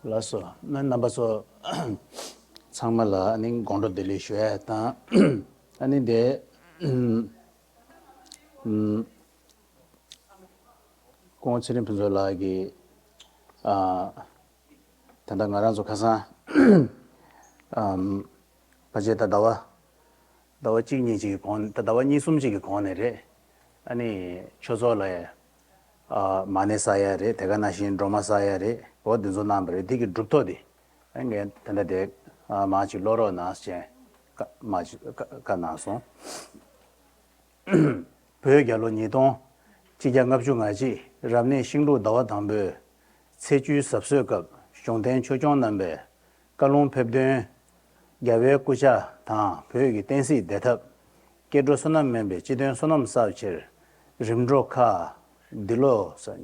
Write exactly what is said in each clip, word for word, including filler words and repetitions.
ལགས་སོ། ན་རྣམ་པ་ཚོ་ཚང་མ་ལ་ཨ་ནི་དགོང་དྲོ་བདེ་ལེགས་ཞུ་ཡ་དང་། ཨ་ནི་དེ་ཨུམ་སྐུ་ངོ་ཚེ་རིང་ཕུན་ཚོགས་ལགས་ཀྱིས་ཨ་ད་ལྟ་ང་རང་ཚོ་ཁ་སང་ཨམ་ཕལ་ཆེར་ད་ཟླ་བ་ཟླ་བ་གཅིག་གཉིས་ཅིག་གི་གོང་ད་ཟླ་བ་གཉིས་གསུམ་ཅིག་གི་གོང་ནས་རེད། ཨ་ནི་ཆོས་ཚོགས་ལ་ཨ་མ་ཎི་བསགས་ཡ་རེད། དེ་ག་ནང་བཞིན་སྒྲོལ་མ་བསགས་ཡ་རེད། འོ་འདི་ཚོ་གནང་བ་རེད། དེ་གི་གྲུབ་ཐོབ་དེ་ཨ་ངས་ད་ལྟ་དེ་ཨ་མ་ཅིག་ཀློག་རོགས་གནང་ཟེར་བྱས་བཀའ་མ་ཅིག་བཀའ་བཀའ་གནང་སོང་། བོད་རྒྱལ་ལོ་ཉིས་སྟོང་གཅིག་བརྒྱ་ལྔ་བཅུ་ང་གཅིག་རབ་གནས་ཤིང་ལུག་ཟླ་བ་དང་པོའི་ཚེས་བཅུའི་གཟབ་གསོལ་སྐབས་གཞུང་བསྟེན་ཆོས་སྐྱོང་རྣམ་པས་བཀའ་ལུང་ཕེབས་དོན། རྒྱལ་བའི་སྐུ་ཕྱག་དང་བོད་ཀྱི་བསྟན་སྲིད་བདེ་ཐབས། སྐྱེ་འགྲོ་བསོད་ནམས་དམན་པའི་སྤྱི་དོན་བསོད་ནམས་བསགས་ཕྱིར། རིམ་གྲོ་ཁ། འདི་ལོ་ཟེར།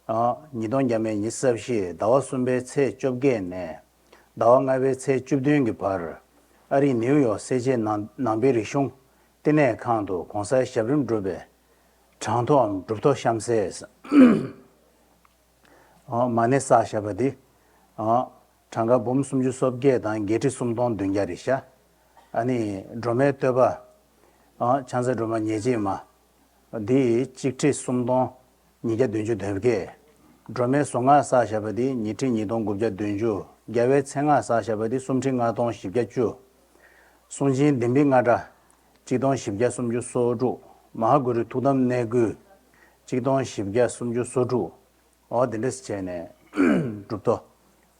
ཨ་ཉིས་སྟོང་བརྒྱ་མེད་ཉི་ཤུ་རྩ་བཞི་ཟླ་བ་གསུམ་པའི་ཚེས་བཅོ་བརྒྱད་ནས་ཟླ་བ་ལྔ་པའི་ཚེས་བཅུ་བདུན་གྱི་བར་ཨ་རིའི་ནིའུ་ཡོག་སེར་བྱེས་ནང་ནང་པའི་རིག་གཞུང་བསྟི་གནས་ཁང་དུ་གོང་གསལ་ཞབས་རིམ་སྒྲུབ་པའི་གྲངས་ཐོའམ་གྲུབ་ཐོབ་གཤམ་གསལ། ཨ་མ་ཎི་བསགས་བཞག་པ་འདི་ཨ་གྲངས་ཀ་འབུམ་སུམ་ཅུ་སོ་བརྒྱད་དང་བརྒྱད་ཁྲི་སུམ་སྟོང་བདུན་བརྒྱ་རེད་ཤག་ཨ་ནི་སྒྲོལ་མའི་བསྟོད་པ་ཨ་ཕྱག་འཚལ་སྒྲོལ་མ་ཉེར་གཅིག་མ་འདི་གཅིག་ཁྲི་སུམ་སྟོང་ཉིས་བརྒྱ་བདུན་ཅུ་དོན་བརྒྱད། སྒྲོལ་མའི་གཟུངས་སྔགས་བསགས་བཞག་པ་འདི་ཉི་ཁྲི་ཉིས་སྟོང་དགུ་བརྒྱ་བདུན་ཅུ། རྒྱལ་བའི་མཚན་སྔགས་བསགས་བཞག་པ་འདི་སུམ་ཁྲི་ལྔ་སྟོང་བཞི་བརྒྱ་བཅུ། གསུང་ཆེན་བདེན་པའི་རྔ་སྒྲ་གཅིག་སྟོང་བཞི་བརྒྱ་སུམ་ཅུ་སོ་དྲུག། མ་ཧཱ་གུ་རུའི་ཐུགས་དམ་གནད་བསྐུལ་གཅིག་སྟོང་བཞི་བརྒྱ་སུམ་ཅུ་སོ་དྲུག། འོ་དེ་འདྲས་བྱས་ནས་གྲུབ་ཐོབ།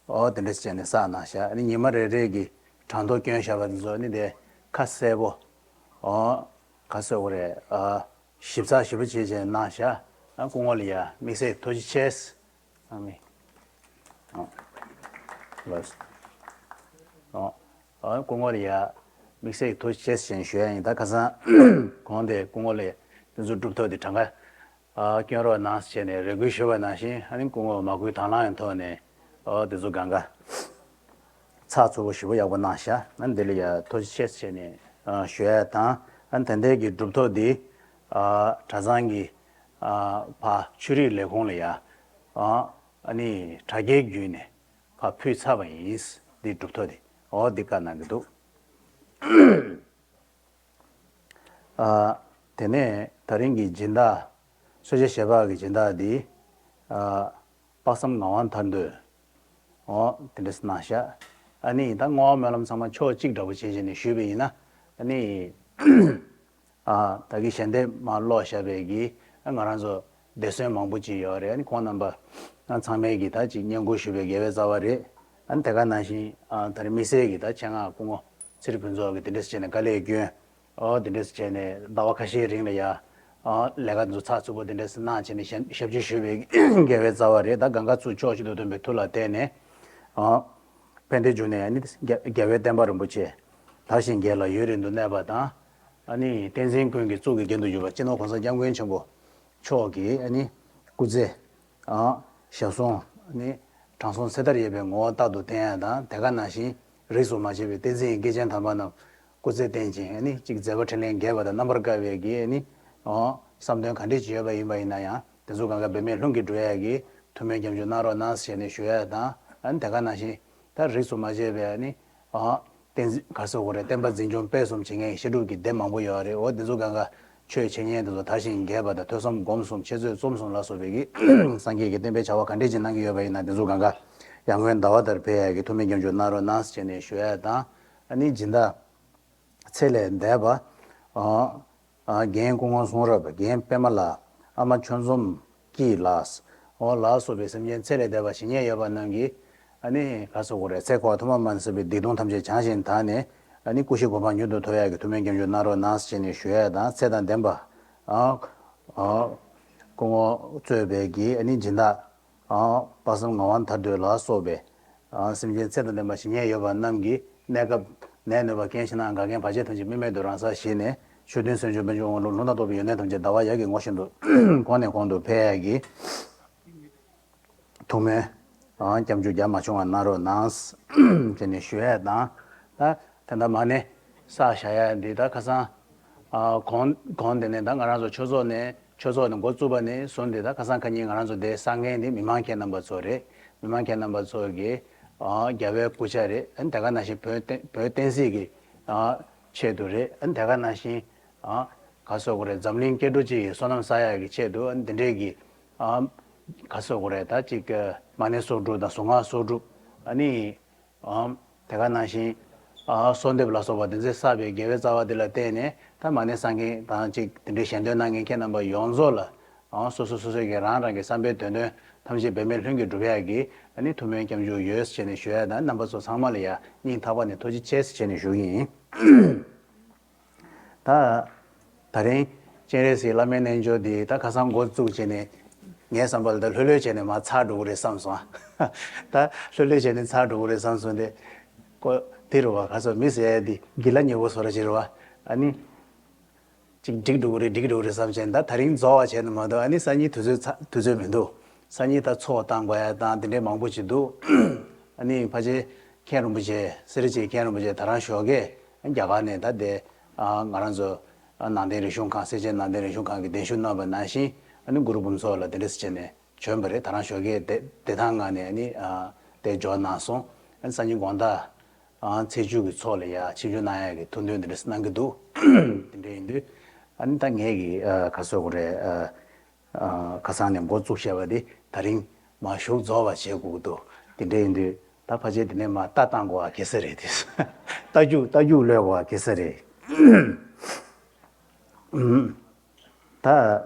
འོ་དེ་འདྲས་བྱས་ནས་བསགས་གནང་བཞག་ཨ་ནི་ཉི་མ་རེ་རེ་གི་གྲངས་ཐོ་བསྐྱོན་བཞག་པ་དེ་ཚོ་ཨ་ནི་དེ་ཁ་གསལ་པོ། འོ་ག་ཟེར་དགོས་རེད། ཨ་ཞིབ་ཚགས་ཞིབ་པོ་བྱས་བྱས་གནང་བཞག་ཨ་སྐུ་ངོ་ལ་ཡ་དམིགས་བསལ་ཐུགས་རྗེ་ཆེ། ཨ་མི། ཨ་ལགས་སོ། ཨ་སྐུ་ངོ་ལ་ཡ་དམིགས་བསལ་ཐུགས་རྗེ་ཆེ་ཞེས་ཞུ་ཡ་ཡིན། ད་ཁ་སང་གོང་དེ་སྐུ་ངོ་ལ་དེ་ཚོ་གྲུབ་ཐོབ་དེ་གྲངས་ཀ་ཨ་སྐྱོན་རོགས་གནང་ཟེར་ནས་རེ་སྐུལ་ཞུས་པ་ནང་བཞིན་ཨ་ནི་སྐུ་ངོ་མ་སྐུལ་དང་བླངས་ཡང་ཐོག་ནས་ཨོ་དེ་ཚོ་གང་ག་ཚགས་ཚུད་པོ་ཞེ་པོ་ཡག་པོ་གནང་ཤག་ཨ་ནི་དེ་ལ་ཡ་ཐུགས་རྗེ་ཆེ་ཟེར་ནས་ཨ་ཞུ་ཡ་དང་ཨ་ནི་ད་ལྟའི་གི་གྲུབ་ཐོབ་འདི་ཨ་གྲྭ་ཚང་གི་ཨ་ཕ་ཆོས་རིག་ལས་ཁུངས་ལ་ཡ་ཨ་ཨ་ནི་དྲ་རྒྱའི་བརྒྱུད་ནས་ཕ་ཕུལ་ཚར་བ་ཡིན། འདི་གྲུབ་ཐོབ་འདི་ཨོ་འདི་བཀའ་གནང་གི་འདུག་ཨ་དེ་ནས་ད་རིང་གི་སྦྱིན་བདག་གསོལ་ཇ་བཞེས་པ་གི་སྦྱིན་བདག་འདི་ཨ་དཔག་བསམ་ངག་དབང་ཐར་འདོད། འོ་དེ་འདྲས་གནང་ཤག་ཨ་ནི་ད་བསྔོ་བ་སྨོན་ལམ་ཚང་མ་ཕྱོགས་གཅིག་འདྲ་པོ་བྱེད་བྱས་ནས་ཞུས་པ་ཡིན་ན་ཨ་ནི་ཨ་ད་གི་ཞལ་འདེབས་མར་ཀློག་བཞག་པའི་གི་ཨ་ང་རང་ཚོ་འདས་གསོན་མང་པོ་ཅིག་ཡོད་རེད། ཨ་ནི་ཁོང་རྣམ་པ་ཨ་ཚང་མས་གི་ད་ཅིག་བསྙེན་བཀུར་ཞུ་བའི་དགེ་བའི་རྩ་བ་རེད། ཨ་ནི་དེ་ག་ནང་བཞིན་ཨ་ད་རེས་དམིགས་བསལ་གྱི་ད་ཆེད་མངགས་སྐུ་ངོ་ཚེ་རིང་ཕུན་ཚོགས་ཀྱིས་དེ་འདྲས་བྱས་ནས་དཀའ་ལས་བསྐྱོན། ཨོ་དེ་འདྲས་བྱས་ནས་ཟླ་བ་ཁ་ཤས་རིང་ལ་ཡ་ཨོ་ལས་ཀ་འདི་ཚོ་ཚགས་ཚུད་པོ་དེ་འདྲས་གནང་བྱས་ནས་ཞབས་ཞབས་ཕྱི་ཞུ་བའི་དགེ་བའི་རྩ་བ་རེད། ད་གང་ག་ཚུར་ཕྱོགས་གཅིག་ཏུ་སྟོན་པའི་མཐུ་ལ་བརྟེན་ནས་ཨོ་ཕན་བདེའི་འབྱུང་གནས་ཨ་ནི་རྒྱལ་རྒྱལ་བའི་བསྟན་པ་རིན་པོ་ཆེ་དར་ཞིང་རྒྱས་ལ་ཡུན་རིང་དུ་གནས་པ་དང་ཨ་ནི་བསྟན་འཛིན་ཀུན་གྱི་གཙུག་གི་རྒྱན་དུ་གྱུར་པ་སྤྱི་ནོར་གོང་ས་སྐྱབས་མགོན་ཆེན་པོ་མཆོག་གི་ཨ་ནི་སྐུ་ཚེ་ཨ་ཞབས་གསུམ་ཨ་ནི་དྲང་སྲོང་ཚེ་ཐར་ཡོད་པའི་ངོ་བོ་རྟག་ཏུ་བསྟན་ཡ་དང་། དེ་ག་ནང་བཞིན་རིས་སུ་མ་ཆད་པའི་བསྟན་འཛིན་གྱི་སྐྱེས་ཆེན་དམ་པ་རྣམས་སྐུ་ཚེ་བརྟན་ཅིང་ཨ་ནི་གཅིག་མཛད་པ་འཕྲིན་ལས་རྒྱས་པ་དང་རྣམ་པར་དཀར་བའི་གི་ཨ་ནི་ཨོ་བསམ་དོན་ག་འདྲས་ཅིག་ཡོད་པ་ཡིན་པ་ཡིན་ན་ཡང་དེ་ཚོ་གང་ག་འབད་མེད་ལྷུན་གྱིས་འགྲུབ་ཡ་གི་ཐུགས་སྨོན་སྐྱབས་འཇུག་གནང་རོགས་གནང་ཟེར་ནས་ཞུ་ཡ་དང་། ཨ་ནི་དེ་ག་ནང་བཞིན་ད་རིས་སུ་མ་ཆད་པའི་ཨ་ནི་ཨོ་བསྟན་འཛིན་ག་ཟེར་དགོས་རེད། བསྟན་པ་འཛིན་སྐྱོང་སྤེལ་གསུམ་བྱེད་མཁན་བཤད་སྒྲུབ་ཀྱི་སྡེ་མང་པོ་ཡོད་རེད། འོ་དེ་ཚོ་གང་ག་ཆོས་འཆད་ཉན་དེ་ཚོ་དར་ཞིང་རྒྱས་པ་དང་ཐོས་བསམ་སྒོམ་གསུམ་འཆད་རྩོད་རྩོམ་གསུམ་ལ་སོགས་པའི་གི་སངས་རྒྱས་ཀྱི་བསྟན་པའི་བྱ་བ་ག་འདྲས་ཅིག་གནང་གི་ཡོད་པ་ཡིན་ན་དེ་ཚོ་གང་ག་ཡར་སྔོན་ཟླ་བ་ལྟར་ཕེབས་ཡ་གི་ཐུགས་སྨོན་སྐྱབས་འཇུག་གནང་རོགས་གནང་ཟེར་ནས་ཞུ་ཡ་དང་། ཨ་ནི་སྦྱིན་བདག་ཚེ་ལས་འདས་པ་ཨ་ཨ་རྒན་སྐུ་ངོ་གསུང་རབ། རྒན་པད་མ་ལགས། ཨ་མ་ཆོས་འཛོམས་སྐྱིད་ལགས། འོ་ལ་སོགས་པའི་སེམས་ཅན་ཚེ་ལས་འདས་པ་ཇི་སྙེད་ཡོད་པ་རྣམས་ཀྱིས་ཨ་ནི་ག་ཟེར་དགོས་རེད། ཚེ་འཁོར་བ་ཐོག་མ་མ་ཟིན་པའི་སྡིག་ལྟུང་ཐམས་ཅད་བྱང་ཞིང་དག་ནས་ཨ་ནི་སྐུ་གཤེགས་གོ་འཕང་མྱུར་དུ་ཐོབ་ཡག་གི་ཐུགས་སྨོན་སྐྱབས་འཇུག་གནང་རོགས་གནང་ཟེར་ནས་ཞུ་ཡ་དང་། ཚེ་དང་ལྡན་པ་ཨ་ཨ་སྐུ་ངོ་གཙོས་པའི་གི་ཨ་ནི་སྦྱིན་བདག་ཨ་དཔག་བསམ་ངག་དབང་ཐར་འདོད་ལ་སོགས་པའི་ཨ་སེམས་ཅན་ཚེ་དང་ལྡན་པ་ཇི་སྙེད་ཡོད་པ་རྣམས་ཀྱི་གནས་སྐབས་ནད་གནོད་པ་རྐྱེན་ཞེད་སྣང་འགལ་རྐྱེན་བར་ཆད་ཐམས་ཅད་དམིགས་མེད་དུ་རང་སར་ཞི་ནས་ཆོས་མཐུན་གསོལ་མཆོག་དཔལ་འབྱོར་དབང་ལུང་ལུང་དང་རྟོགས་པའི་ཡོན་ཏན་ཐམས་ཅད་ཟླ་བ་ཡར་གྱི་ངོ་བཞིན་དུ་གོང་ནས་གོང་དུ་འཕེལ་ཡག་གི་ཐུགས་སྨོན་ཨ་སྐྱབས་འཇུག་རྒྱ་མ་ཆུང་བ་གནང་རོགས་གནང་ཟེར་ནས་ཞུ་ཡས་དང་། ད་དེ་འདྲ་མ་ཎི་བསགས་བཞག་ཡ་འདི་ད་ཁ་སང་ཨ་གོང་གོང་དེ་ནས་ད་ང་རང་ཚོ་ཆོས་ཚོགས་ནས་ཆོས་ཚོགས་ནས་འགོ་བཙུགས་པ་ནས་བཟུང་སྟེ་ད་ཁ་སང་ཁ་ཉིན་ང་རང་ཚོ་འདིར་བསགས་མཁན་འདི་མི་མང་ཁྱེད་རྣམ་པ་ཚོ་རེད། མི་མང་ཁྱེད་རྣམ་པ་ཚོ་གི་ཨ་རྒྱལ་བའི་སྐུ་ཕྱྭ་རེད། ཨ་ནི་དེ་ག་ནང་བཞིན་བོད་བསྟན་བོད་བསྟན་སྲིད་ཀྱི་ཨ་ཆེད་དུ་རེད། ཨ་ནི་དེ་ག་ནང་བཞིན་ཨ་ག་སོགས་རེད། འཛམ་གླིང་སྐྱེ་འགྲོ་སྤྱི་ཡི་བསོད་ནམས་བསགས་ཡག་གི་ཆེད་དུ། ཨ་ནི་འདི་འདྲའི་གི་ཨ་ག་སོགས་རེད། ད་ཅིག་མ་ཎི་སོ་དྲུག་དང་གཟུངས་སྔགས་སོ་དྲུག་ཨ་ནི་ཨ་དེ་ག་ནང་བཞིན་ཨ་གསོལ་འདེབས་ལ་སོགས་པ་འདི་ཚོ་བསགས་པའི་དགེ་བའི་རྩ་བ་འདི་ལ་བརྟེན་ནས། ད་མ་ཎི་བསགས་མཁན་དང་ཅིག་དེ་འདྲའི་ཞལ་འདོན་གནང་མཁན་ཁྱེད་རྣམ་པ་ཡོངས་རྫོགས་ལ་ཨང་། སོ་སོ་སོ་སོའི་གི་རང་རང་གི་བསམ་པའི་དོན་དོན་ཐམས་ཅད་འབད་མེད་ལྷུན་གྱིས་འགྲུབ་ཡག་གི་ཨ་ནི་ཐུགས་སྨོན་སྐྱབས་འཇུག་ཡོད་ཟེར་བྱས་ནས་ཞུ་ཡ་དང་། རྣམ་པ་ཚོ་ཚང་མ་ལ་ཡ་སྙིང་ཐག་པ་ནས་ཐུགས་རྗེ་ཆེ་ཟེར་བྱས་ནས་ཞུ་གི་ཡིན། ད་ད་རིང་སྤྱན་རས་གཟིགས་བླ་མའི་རྣལ་འབྱོར་འདི་ད་ཁ་སང་འགོ་བཙུགས་བྱས་ནས། ངའི་བསམ་པ་ལ་ད་ལྷོད་ལྷོད་བྱས་ནས་མར་ཚར་འགྲོ་གི་རེད་བསམ་སོང་། ད་ལྷོད་ལྷོད་བྱས་ནས་ཚར་འགྲོ་གི་རེད་བསམ་སོང་སྟེ། ཀོ་དེ་རུ་བ་ག་ཚོད་མི་ཟེར་ཡ་འདི་དགེ་ལ་ཉེ་བོ་བཟོ་འདྲ་ཅིག་རེད་བ། ཨ་ནི། ཅིག་འགྲིག་འགྲོ་གི་རེད། འགྲིག་འགྲོ་གི་རེད་བསམ་བྱས་ནས། ད་ད་རིང་རྫོགས་པ་བྱས་ནས་མ་གཏོགས། ཨ་ནི་སང་ཉིན་དུས་ཚོད་ཚ་དུས་ཚོད་མི་འདུག་སང་ཉིན་ད་ཚོགས་བཏང་དགོས་ཡ་དང་དེ་འདྲའི་མང་པོ་ཅིག་འདུག་ཨ་ནི་ཕལ་ཆེར་མཁན་རིན་པོ་ཆེ། སེ་ར་བྱེས་མཁན་རིན་པོ་ཆེ་ད་རང་ཞོགས་ཀས་རྒྱ་གར་ནས་ད་དེ་ཨ་ང་རང་ཚོ་ཨ་ནང་བསྟན་རིག་གཞུང་ཁང་། སེར་བྱེས་ནང་བསྟན་རིག་གཞུང་ཁང་གིས་གདན་ཞུ་གནང་བ་ནང་བཞིན། ཨ་ནི་གུ་རུ་འབུམ་ཚོགས་ལ་དེ་འདྲ་ཟེར་བྱས་ནས་བྱོན་པ་རེད། ད་རང་ཞོགས་ཀས་བདེ་བདེ་ཐང་ངང་ནས་ཨ་ནི་ཨ་དེ་འབྱོར་གནང་སོང་། ཨ་ནི་སང་ཉིན་དགོང་དག་ཨ་ཚེས་བཅུ་གི་ཚོགས་ལ་ཡ་ཆིབས་བསྒྱུར་གནང་ཡ་གི་ཐུགས་འདུན་དེ་འདྲ་གནང་གི་འདུག་དེ་འདྲ་ཡིན་དུས་ཨ་ནི་ད་ངས་ཀྱི་ཨ་ག་ཟེར་དགོས་རེད། ཨ་ཨ་ཁ་སང་ནས་འགོ་བཙུགས་བཞག་པ་དེ་ད་རིང་མར་ཞུགས་རྫོགས་པ་བྱེད་དགོས་ཀྱི་འདུག་དེ་འདྲ་ཡིན་དུས་ད་ཕལ་ཆེར་དེ་ནས་མར་རྟ་བཏང་དགོས་པ་ག་ས་རེད། དེ་རྟ་རྒྱུག་རྟ་རྒྱུག་གློད་དགོས་པ་ག་ས་རེད། ཨུམ། ད་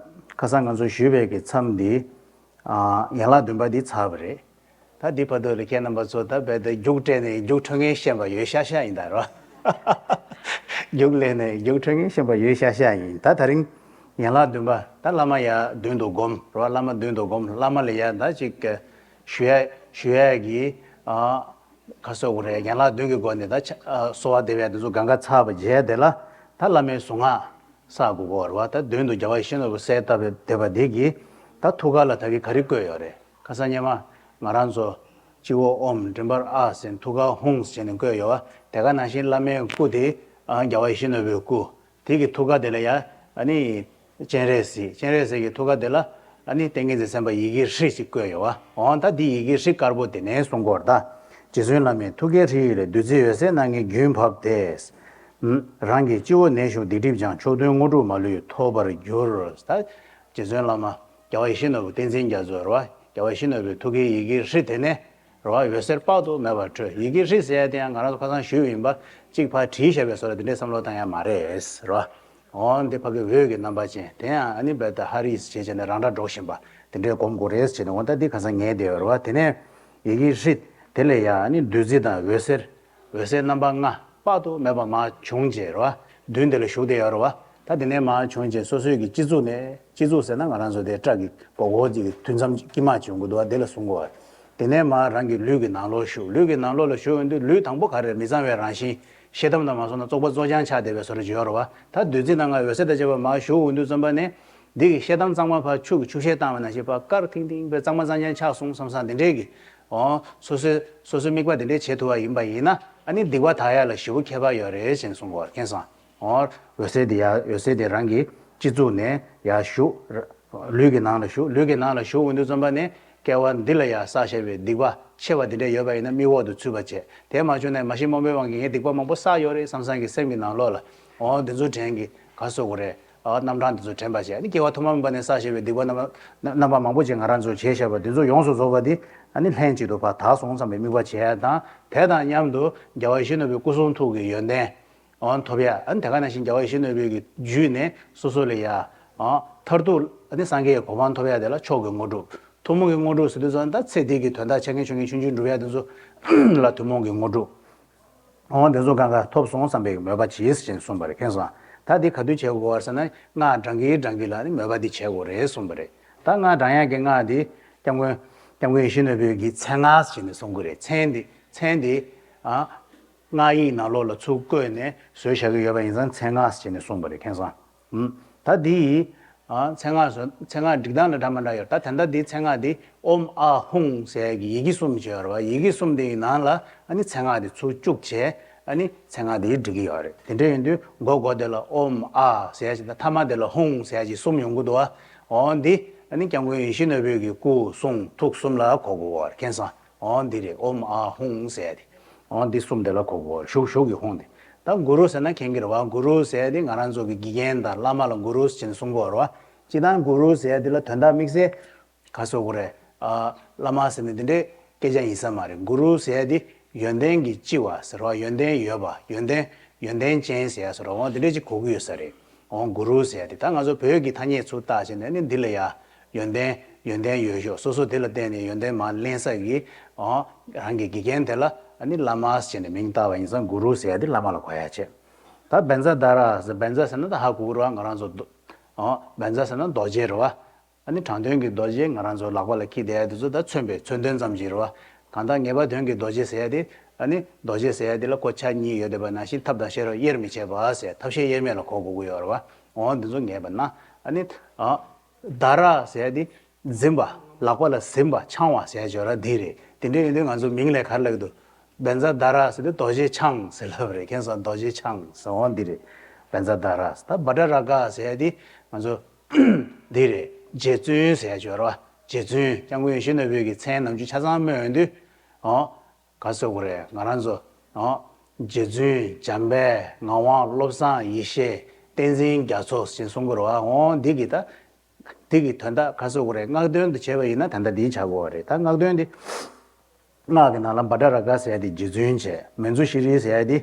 ཁ་སང་ང་ཚོ་ཞུས་པའི་གི་མཚམས་འདི་ཨ་ཡན་ལག་བདུན་པ་འདི་ཚར་བ་རེད། ད་འདི་བར་དུ་ལ་ཁྱེད་རྣམ་པ་ཚོ་ད་རྦད་དེ་རྒྱུགས་སྤྲད་ནས་རྒྱུགས་འཕྲོད་མཁན་ཤེས་པ་ཡོད་ཤག་ཤག་ཡིན་ད་རོ། རྒྱུགས་ལེན་ནས་རྒྱུགས་འཕྲོད་མཁན་ཤེས་པ་ཡོད་ཤག་ཤག་ཡིན། ད་ད་རིང་ཡན་ལག་བདུན་པ། ད་བླ་མ་ཡ་མདུན་དུ་བསྒོམ་རོ། བླ་མ་མདུན་དུ་བསྒོམ། བླ་མ་ལ་ཡ་ད་ཅིག་ཞུ་ཡ་ཞུ་ཡ་གི་ཨ་ག་ཟེར་དགོས་རེད། ཡན་ལག་བདུན་གྱི་སྒོ་ནས་ད་ཆ་ཨ་གསོལ་བ་འདེབས་ཡ་དེ་ཚོ་གང་ག་ཚར་བ་བྱས། དེ་ལ་ད་བླ་མའི་གཟུངས་སྔགས་བསགས་དགོས་ཀྱི་ཡོད་རེད་བ། ད་མདུན་དུ་རྒྱལ་བ་ཡིད་བཞིན་ནོར་བུ་གསལ་བཏབ་པའི་བསྡེབས་པ་འདི་གིས་ད་ཐུགས་ཀ་ལ་ད་གིན་ག་རེ་བཀོད་ཡོད་རེད། ཁ་སང་སྔོན་མ་ང་རང་ཚོ་སྤྱི་བོ་ཨོཾ། མགྲིན་པར་ཨཱཿ་ཟེར། ཐུགས་ཀར་ཧཱུྃ་ཟེར་ནས་བཀོད་ཡོད་བ། དེ་ག་ནང་བཞིན་བླ་མའི་སྐུ་དེ་ཨ་རྒྱལ་བ་ཡིད་བཞིན་ནོར་བུའི་སྐུ། དེ་གི་ཐུགས་ཀ་དེ་ལ་ཡ་ཨ་ནི་སྤྱན་རས་གཟིགས། སྤྱན་རས་གཟིགས་ཀྱི་ཐུགས་ཀ་དེ་ལ་ཨ་ནི་ཏིང་ངེ་འཛིན་སེམས་དཔའ་ཡི་གེ་ཧྲཱིཿ་ཅིག་བཀོད་ཡོད་བ། འོ་ད་འདི་ཡི་གེ་ཧྲཱིཿ་དཀར་པོ་དེ་ནས་གསུང་གི་ཡོད་རེད་ད། རྗེ་བཙུན་བླ་མའི་ཐུགས་ཀའི་ཧྲཱིཿལས། བདུད་རྩིའི་འོད་ཟེར་སྣ་ལྔའི་རྒྱུན་བབས་ཏེ། རང་གི་སྤྱི་བོར་གནས་བཞུགས་སྡིག་སྒྲིབ་སྦྱངས། ཕྱོགས་དུས་དངོས་གྲུབ་མ་ལུས་ཐོབ་པར་འགྱུར། ད་རྗེ་བཙུན་བླ་མ་རྒྱལ་བ་ཡིད་བཞིན་ནོར་བུ་བསྟན་འཛིན་རྒྱ་མཚོ་རེད་བ། རྒྱལ་བ་ཡིད་བཞིན་ནོར་བུའི་ཐུགས་ཀའི་ཡི་གེ་ཧྲཱིཿ་དེ་ནས་རེད་བ། འོད་ཟེར་དཔག་ཏུ་མེད་པ་འཕྲོས། ཡི་གེ་ཧྲཱིཿཟེར་ཡ་དེ་ཡང་ང་རང་ཚོ་ཁ་སང་ཞུས་ཡིན་པ། གཅིག་ཕར་བྲིས་བཞག་པའི་བཟོ་འདྲ་དེ་འདྲའི་བསམ་བློ་བཏང་ཡ་མ་རེད་རེད་བ། འོ་འདི་ཕ་གི་འོད་ཀྱི་རྣམ་པ་ཅན་དེ་ཡང་ཨ་ནི་རྦད་དེ་ཧ་རིས་བྱས་བྱས་ནས་རང་སྒྲ་སྒྲོག་བཞིན་པ་དེ་འདྲའི་སྒོམ་དགོས་རེད་ཟེར་ནས། འོ་ད་འདི་ཁ་སང་ངས་བསྡད་ཡོད་རེད་བ། དེ་ནས་ཡི་གེ་ཧྲཱིཿདེ་ལས་ཡ་ཨ་ནི་བདུད་རྩི་དང་འོད་ཟེར། འོད་ཟེར་རྣམ་པ་ལྔ་དཔག་ཏུ་མེད་པ་མར་བྱུང་བྱས་རེད་བ། མདུན་དེ་ལ་བཞུགས་བསྡད་ཡོད་རེད་བ། ད་དེ་ནས་མར་བྱུང་བྱས་སོ་སོའི་གི་སྤྱི་གཙུག་ནས། སྤྱི་གཙུག་ཟེར་ན་ང་རང་ཚོ་དེ་སྐྲ་གི་སྒོར་སྒོར་ཅིག་གི་དུས་མཚམས་དཀྱིལ་མ་ཅིག་ཡོང་གི་འདུག་བ། དེ་ལ་གསུང་གི་ཡོད་རེད། དེ་ནས་མར་རང་གི་ལུས་ཀྱི་ནང་ལོགས་ཞུགས། ལུས་ཀྱི་ནང་ལོགས་ལ་ཞུགས་ཡོང་དུས་ལུས་དང་པོ་ག་རེ་རེད། མི་གཙང་བའི་རང་བཞིན། ཤེལ་དམ་དང་མ་སོང་ན་བཙོག་པ་བཙོག་རྐྱང་ཆགས་བསྡད་པའི་བཟོ་འདྲ་ཅིག་ཡོད་རེད་བ། ད་བདུད་རྩི་ནང་ལ་འོད་ཟེར་དང་བཅས་པ་མར་ཞུགས་ཡོང་དུས་ཙམ་པ་ནས། འདི་གི་ཤེལ་དམ་གཙང་མ་ཕར་ཆུ་གིས་ཆུ་བཤལ་བཏང་བ་ནང་བཞིན་ཕར་དཀར་ཐིང་ཐིང་བའི་གཙང་མ་གཙང་རྐྱང་ཆགས་སོང་བསམ་བསམ་དེ་འདྲའི་གི། འོ་སོ་སོའི་སོ་སོའི་དམིགས་པ་དེ་འདྲའི་བྱེད་ཐུབ་པ་ཡིན་པ་ཡིན་ན། ཨ་ནི་སྡིག་པ་དག་ཡ་ལ་ཞེ་པོ་ཁྱད་པར་ཡོད་རེད་ཅེས་གསུང་གི་ཡོད་རེད། མཁྱེན་སོང་། འོ་འོད་ཟེར་དེ་ཡ། འོད་ཟེར་དེ་རང་གི་སྤྱི་གཙུག་ནས་ཡར་ཞུགས། ལུས་ཀྱི་ནང་ལ་ཞུགས། ལུས་ཀྱི་ནང་ལ་ཞུགས་ཡོང་དུས་ཙམ་པ་ནས་སྐྱེ་བ་འདི་ལ་ཡ་བསགས་བཞག་པའི་སྡིག་པ་ཆེ་བ་དེ་འདྲ་ཡོད་པ་ཡིན་ན་མིག་འོག་ཏུ་ཚུད་པ་བྱས། དེ་མ་བྱུང་ན་མ་ཤི་རྨོངས་པའི་དབང་གིས་ངས་སྡིག་པ་མང་པོ་བསགས་ཡོད་རེད་བསམ་བསམ་གྱི་སེམས་ཀྱི་ནང་ལོགས་ལ། འོ་འདི་ཚོ་དྲན་གྱི་ག་ཟེར་དགོས་རེད། ཨ་རྣམ་གྲངས་འདི་ཚོ་དྲན་པ་བྱས། ཨ་ནི་སྐྱེ་བ་ཐོག་མ་མེད་པ་ནས་བསགས་བཞག་པའི་སྡིག་པ་རྣམ་པ་རྣམ་པ་མང་པོ་ཅིག་ང་རང་ཚོས་བྱས་བཞག་པ་འདི་ཚོ་ཡོངས་སུ་རྫོགས་པ་འདི་ཨ་ནི་ལྷན་ཅིག་ཏུ་ཕར་དག་སོང་བསམ་པའི་དམིགས་པ་བྱས་དང་། དེ་དང་མཉམ་དུ་རྒྱལ་བ་ཡིད་བཞིན་ནོར་བུའི་སྐུ་གསུང་ཐུགས་ཀྱི་ཡོན་ཏན་འོ་ཐོབ་ཡ། ཨ་ནི་དེ་ག་ནང་བཞིན་རྒྱལ་བ་ཡིད་བཞིན་ནོར་བུའི་གི་རྒྱུད་ནས་སོ་སོ་ལ་ཡ་ཨ་མཐར་ཐུག་ཨ་ནི་སངས་རྒྱས་ཀྱི་གོ་འཕང་ཐོབ་ཡ་དེ་ལ་མཆོག་གི་དངོས་གྲུབ། ཐུན་མོང་གི་དངོས་གྲུབ་ཟེར་དུས་ཙམ་ད་ཚེ་འདི་གི་དོན་དག་ཆེ་འགྲིག་ཆུང་འགྲིག་ཆུང་ཆུང་འགྲུབ་ཡ་དེ་ཚོ་ལ་ཐུན་མོང་གི་དངོས་གྲུབ། འོ་དེ་ཚོ་གང་ག་ཐོབ་སོང་བསམ་པའི་མོས་པ་གྱིས་ཅེས་གསུངས་པ་རེད། མཁྱེན་སོང་། ད་འདི་ག་དུས་བྱེད་དགོས་པ་རེད་ཟེར་ན། སྔགས་བགྲང་གིན་བགྲང་གིན་ལ་ནི་མོས་པ་འདི་བྱེད་དགོས་རེད་གསུངས་པ་རེད། ད་སྔགས་བགྲང་ཡག་གི་སྔགས་འདི་སྐྱབས་མགོན་སྐྱབས་མགོན་ཡིད་བཞིན་ནོར་བུའི་གི་མཚན་སྔགས་ཟེར་ནས་གསུང་གི་རེད། མཚན་འདི་མཚན་འདི་ཨ་སྔགས་ཡིག་ནང་ལོགས་ལ་ཚུར་བཀོད་ནས་བཟོས་བཞག་གི་ཡོད་པ་ཡིན་ཙང་མཚན་སྔགས་ཟེར་ནས་གསུངས་པ་རེད། མཁྱེན་སོང་། ཨུམ། ད་འདི་ཡི་ཨ་མཚན་སྔགས་སུ་མཚན་སྔགས་སྒྲིག་སྟངས་ལ་འདྲ་མི་འདྲ་ཡོད། ད་ད་ལྟ་འདི་མཚན་སྔགས་འདི་ཨོཾ་ཨཱཿཧཱུྃ་ཟེར་ཡ་གི་ཡི་གེ་གསུམ་ཅིག་ཡོད་རེད་བ། ཡི་གེ་གསུམ་དེ་ཡི་ནང་ལ་ཨ་ནི་མཚན་སྔགས་འདི་ཚུར་བཅུག་བྱས་ཨ་ནི་མཚན་སྔགས་འདི་སྒྲིག་གི་ཡོད་རེད། དེ་འདྲ་ཡིན་དུས་མགོ་མགོ་དེ་ལ་ཨོཾ་ཨཱཿཟེར་ཡ་ཅིག་དང་། ཐ་མ་དེ་ལ་ཧཱུྃ་ཟེར་ཡ་ཅིག་གསུམ་ཡོང་གི་འདུག་བ། འོ་འདི་ཨ་ནི་སྐྱབས་མགོན་ཡིད་བཞིན་ནོར་བུའི་གི་སྐུ་གསུང་ཐུགས་གསུམ་ལ་གོ་དགོས་པ་རེད། མཁྱེན་སོང་། འོ་འདི་རེད། ཨོཾ་ཨཱཿཧཱུྃ་ཟེར་ཡ་དེ། འོ་འདི་གསུམ་དེ་ལ་གོ་དགོས། གཞུག་གཞུག་གི་ཧཱུྃ་དེ། ད་གུ་རུ་ཟེར་ན་མཁྱེན་གྱི་རེད་བ། གུ་རུ་ཟེར་ཡ་དེ་ང་རང་ཚོ་གི་དགེ་རྒན་དང་བླ་མ་ལ་གུ་རུ་ཟེར་ནས་གསུང་གི་ཡོད་རེད་བ། སྤྱིར་བཏང་གུ་རུ་ཟེར་ཡ་དེ་ལ་དོན་དག་དམིགས་བསལ་ག་ཟེར་དགོས་རེད། ཨ། བླ་མ་ཟེར་ནས་དེ་འདྲའི་སྐད་ཆ་ཡིན་ས་མ་རེད། གུ་རུ་ཟེར་ཡ་དེ་ཡོན་ཏན་གྱི་ལྕི་བ་ཟེར་བ། ཡོན་ཏན་ཡོད་པ། ཡོན་ཏན་ཡོན་ཏན་ཅན་ཟེར་ཡ་ཟེར་བ། འོ་དེ་འདྲ་ཅིག་གོ་གི་ཡོད་ས་རེད། འོ་གུ་རུ་ཟེར་ཡ་དེ་ད་ང་ཚོ་བོད་ཀྱི་ཐ་སྙད་ཚུར་བཏགས་བྱས་ནས་ནི་འདི་ལ་ཡ་ཡོན་ཏན་ཡོན་ཏན་ཡོད་ཤོས་སོ་སོ་དེ་ལ་བརྟེན་ནས་ཡོན་ཏན་མར་ལེན་ས་གི། འོ་རང་གི་དགེ་རྒན་དེ་ལ་ནི་བླ་མ་ཟེར་ནས་མིང་བཏགས་པ་ཡིན་ཙང་གུ་རུ་ཟེར་ཡ་དེ་བླ་མ་ལ་གོ་ཡ་བྱས། ད་བཛྲ་དྷ་ར་ཟེར། བཛྲ་ཟེར་ན་ད་ཧ་གོ་གི་རེད་བ། ང་རང་ཚོ་རྡོ། འོ་བཛྲ་ཟེར་ན་རྡོ་རྗེ་རེད་བ། ཨ་ནི་དྲང་དོན་གྱི་རྡོ་རྗེ་ང་རང་ཚོ་ལག་པ་ལ་འཁྱེར་བསྡད་ཡ་དེ་ཚོ་ད་མཚོན་པའི་མཚོན་དོན་ཙམ་ཞིག་རེད་བ། གང་ལྟར་ངེས་པ་དོན་གྱི་རྡོ་རྗེ་ཟེར་ཡ་དེ། ཨ་ནི་རྡོ་རྗེ་ཟེར་ཡ་དེ་ལ་ཁོ་ཕྱག་གཉིས་ཡོད་བསྡད་པ་ནང་བཞིན་ཐབས་དང་ཤེས་རབ་དབྱེར་མི་ཕྱེད་པ་ཟེར། ཐབས་ཤེས་དབྱེར་མེད་ལ་གོ་དགོས་ཀྱི་ཡོད་རེད་བ། འོ་འདི་ཚོ་ངེས་པ་ན། ཨ་ནི། ཨ། དྷ་ར་ཟེར་ཡ་དེ་འཛིན་པ། ལག་པ་ལ་ཟིན་པ། འཆང་བ་ཟེར་ཡ་ཅིག་ཡོད་རེད། འདི་རེད། དེ་འདྲ་ཡིན་དུས་ང་ཚོ་མིང་ལ་ག་རེ་ལབ་ཀྱི་འདུག་བཛྲ་དྷ་ར་ཟེར་དུས་རྡོ་རྗེ་འཆང་ཟེར་ལབ་རེད། མཁྱེན་སོང་། རྡོ་རྗེ་འཆང་ཟེར། འོ་འདི་རེད། བཛྲ་དྷ་ར་ཟེར། ད་བྷ་དྲ་རཀྵ་ཟེར་ཡ་དེ་ང་ཚོ་འདི་རེད། རྗེ་བཙུན་ཟེར་ཡ་ཅིག་ཡོད་རེད་བ། རྗེ་བཙུན་སྐྱབས་མགོན་ཡིད་བཞིན་ནོར་བུའི་གི་མཚན་ནམ་རྒྱུན་ཆ་ཚང་སྨོས་ཡོང་དུས། འོ། ག་ཟེར་དགོས་རེད། ང་རང་ཚོ། འོ། རྗེ་བཙུན། འཇམ་དཔལ། ངག་དབང་། བློ་བཟང་། ཡེ་ཤེས། བསྟན་འཛིན་རྒྱ་མཚོ་ཞེས་གསུང་གི་རེད་བ། འོ་འདི་གི་ད། འདི་གི་དོན་དག་ག་ཟེར་དགོས་རེད། སྔགས་དོན་དུ་བྱས་པ་ཡིན་ན་ད་ལྟ་འདིའི་ཆགས་དགོས་པ་རེད། ད་སྔགས་དོན་འདི། སྔགས་ཀྱི་ནང་ལ་བྷ་དྲ་རཀྵ་ཟེར་ཡ་དེ་རྗེ་བཙུན་བྱས། མཉྫུ་ཤྲཱི་ཟེར་ཡ་དེ།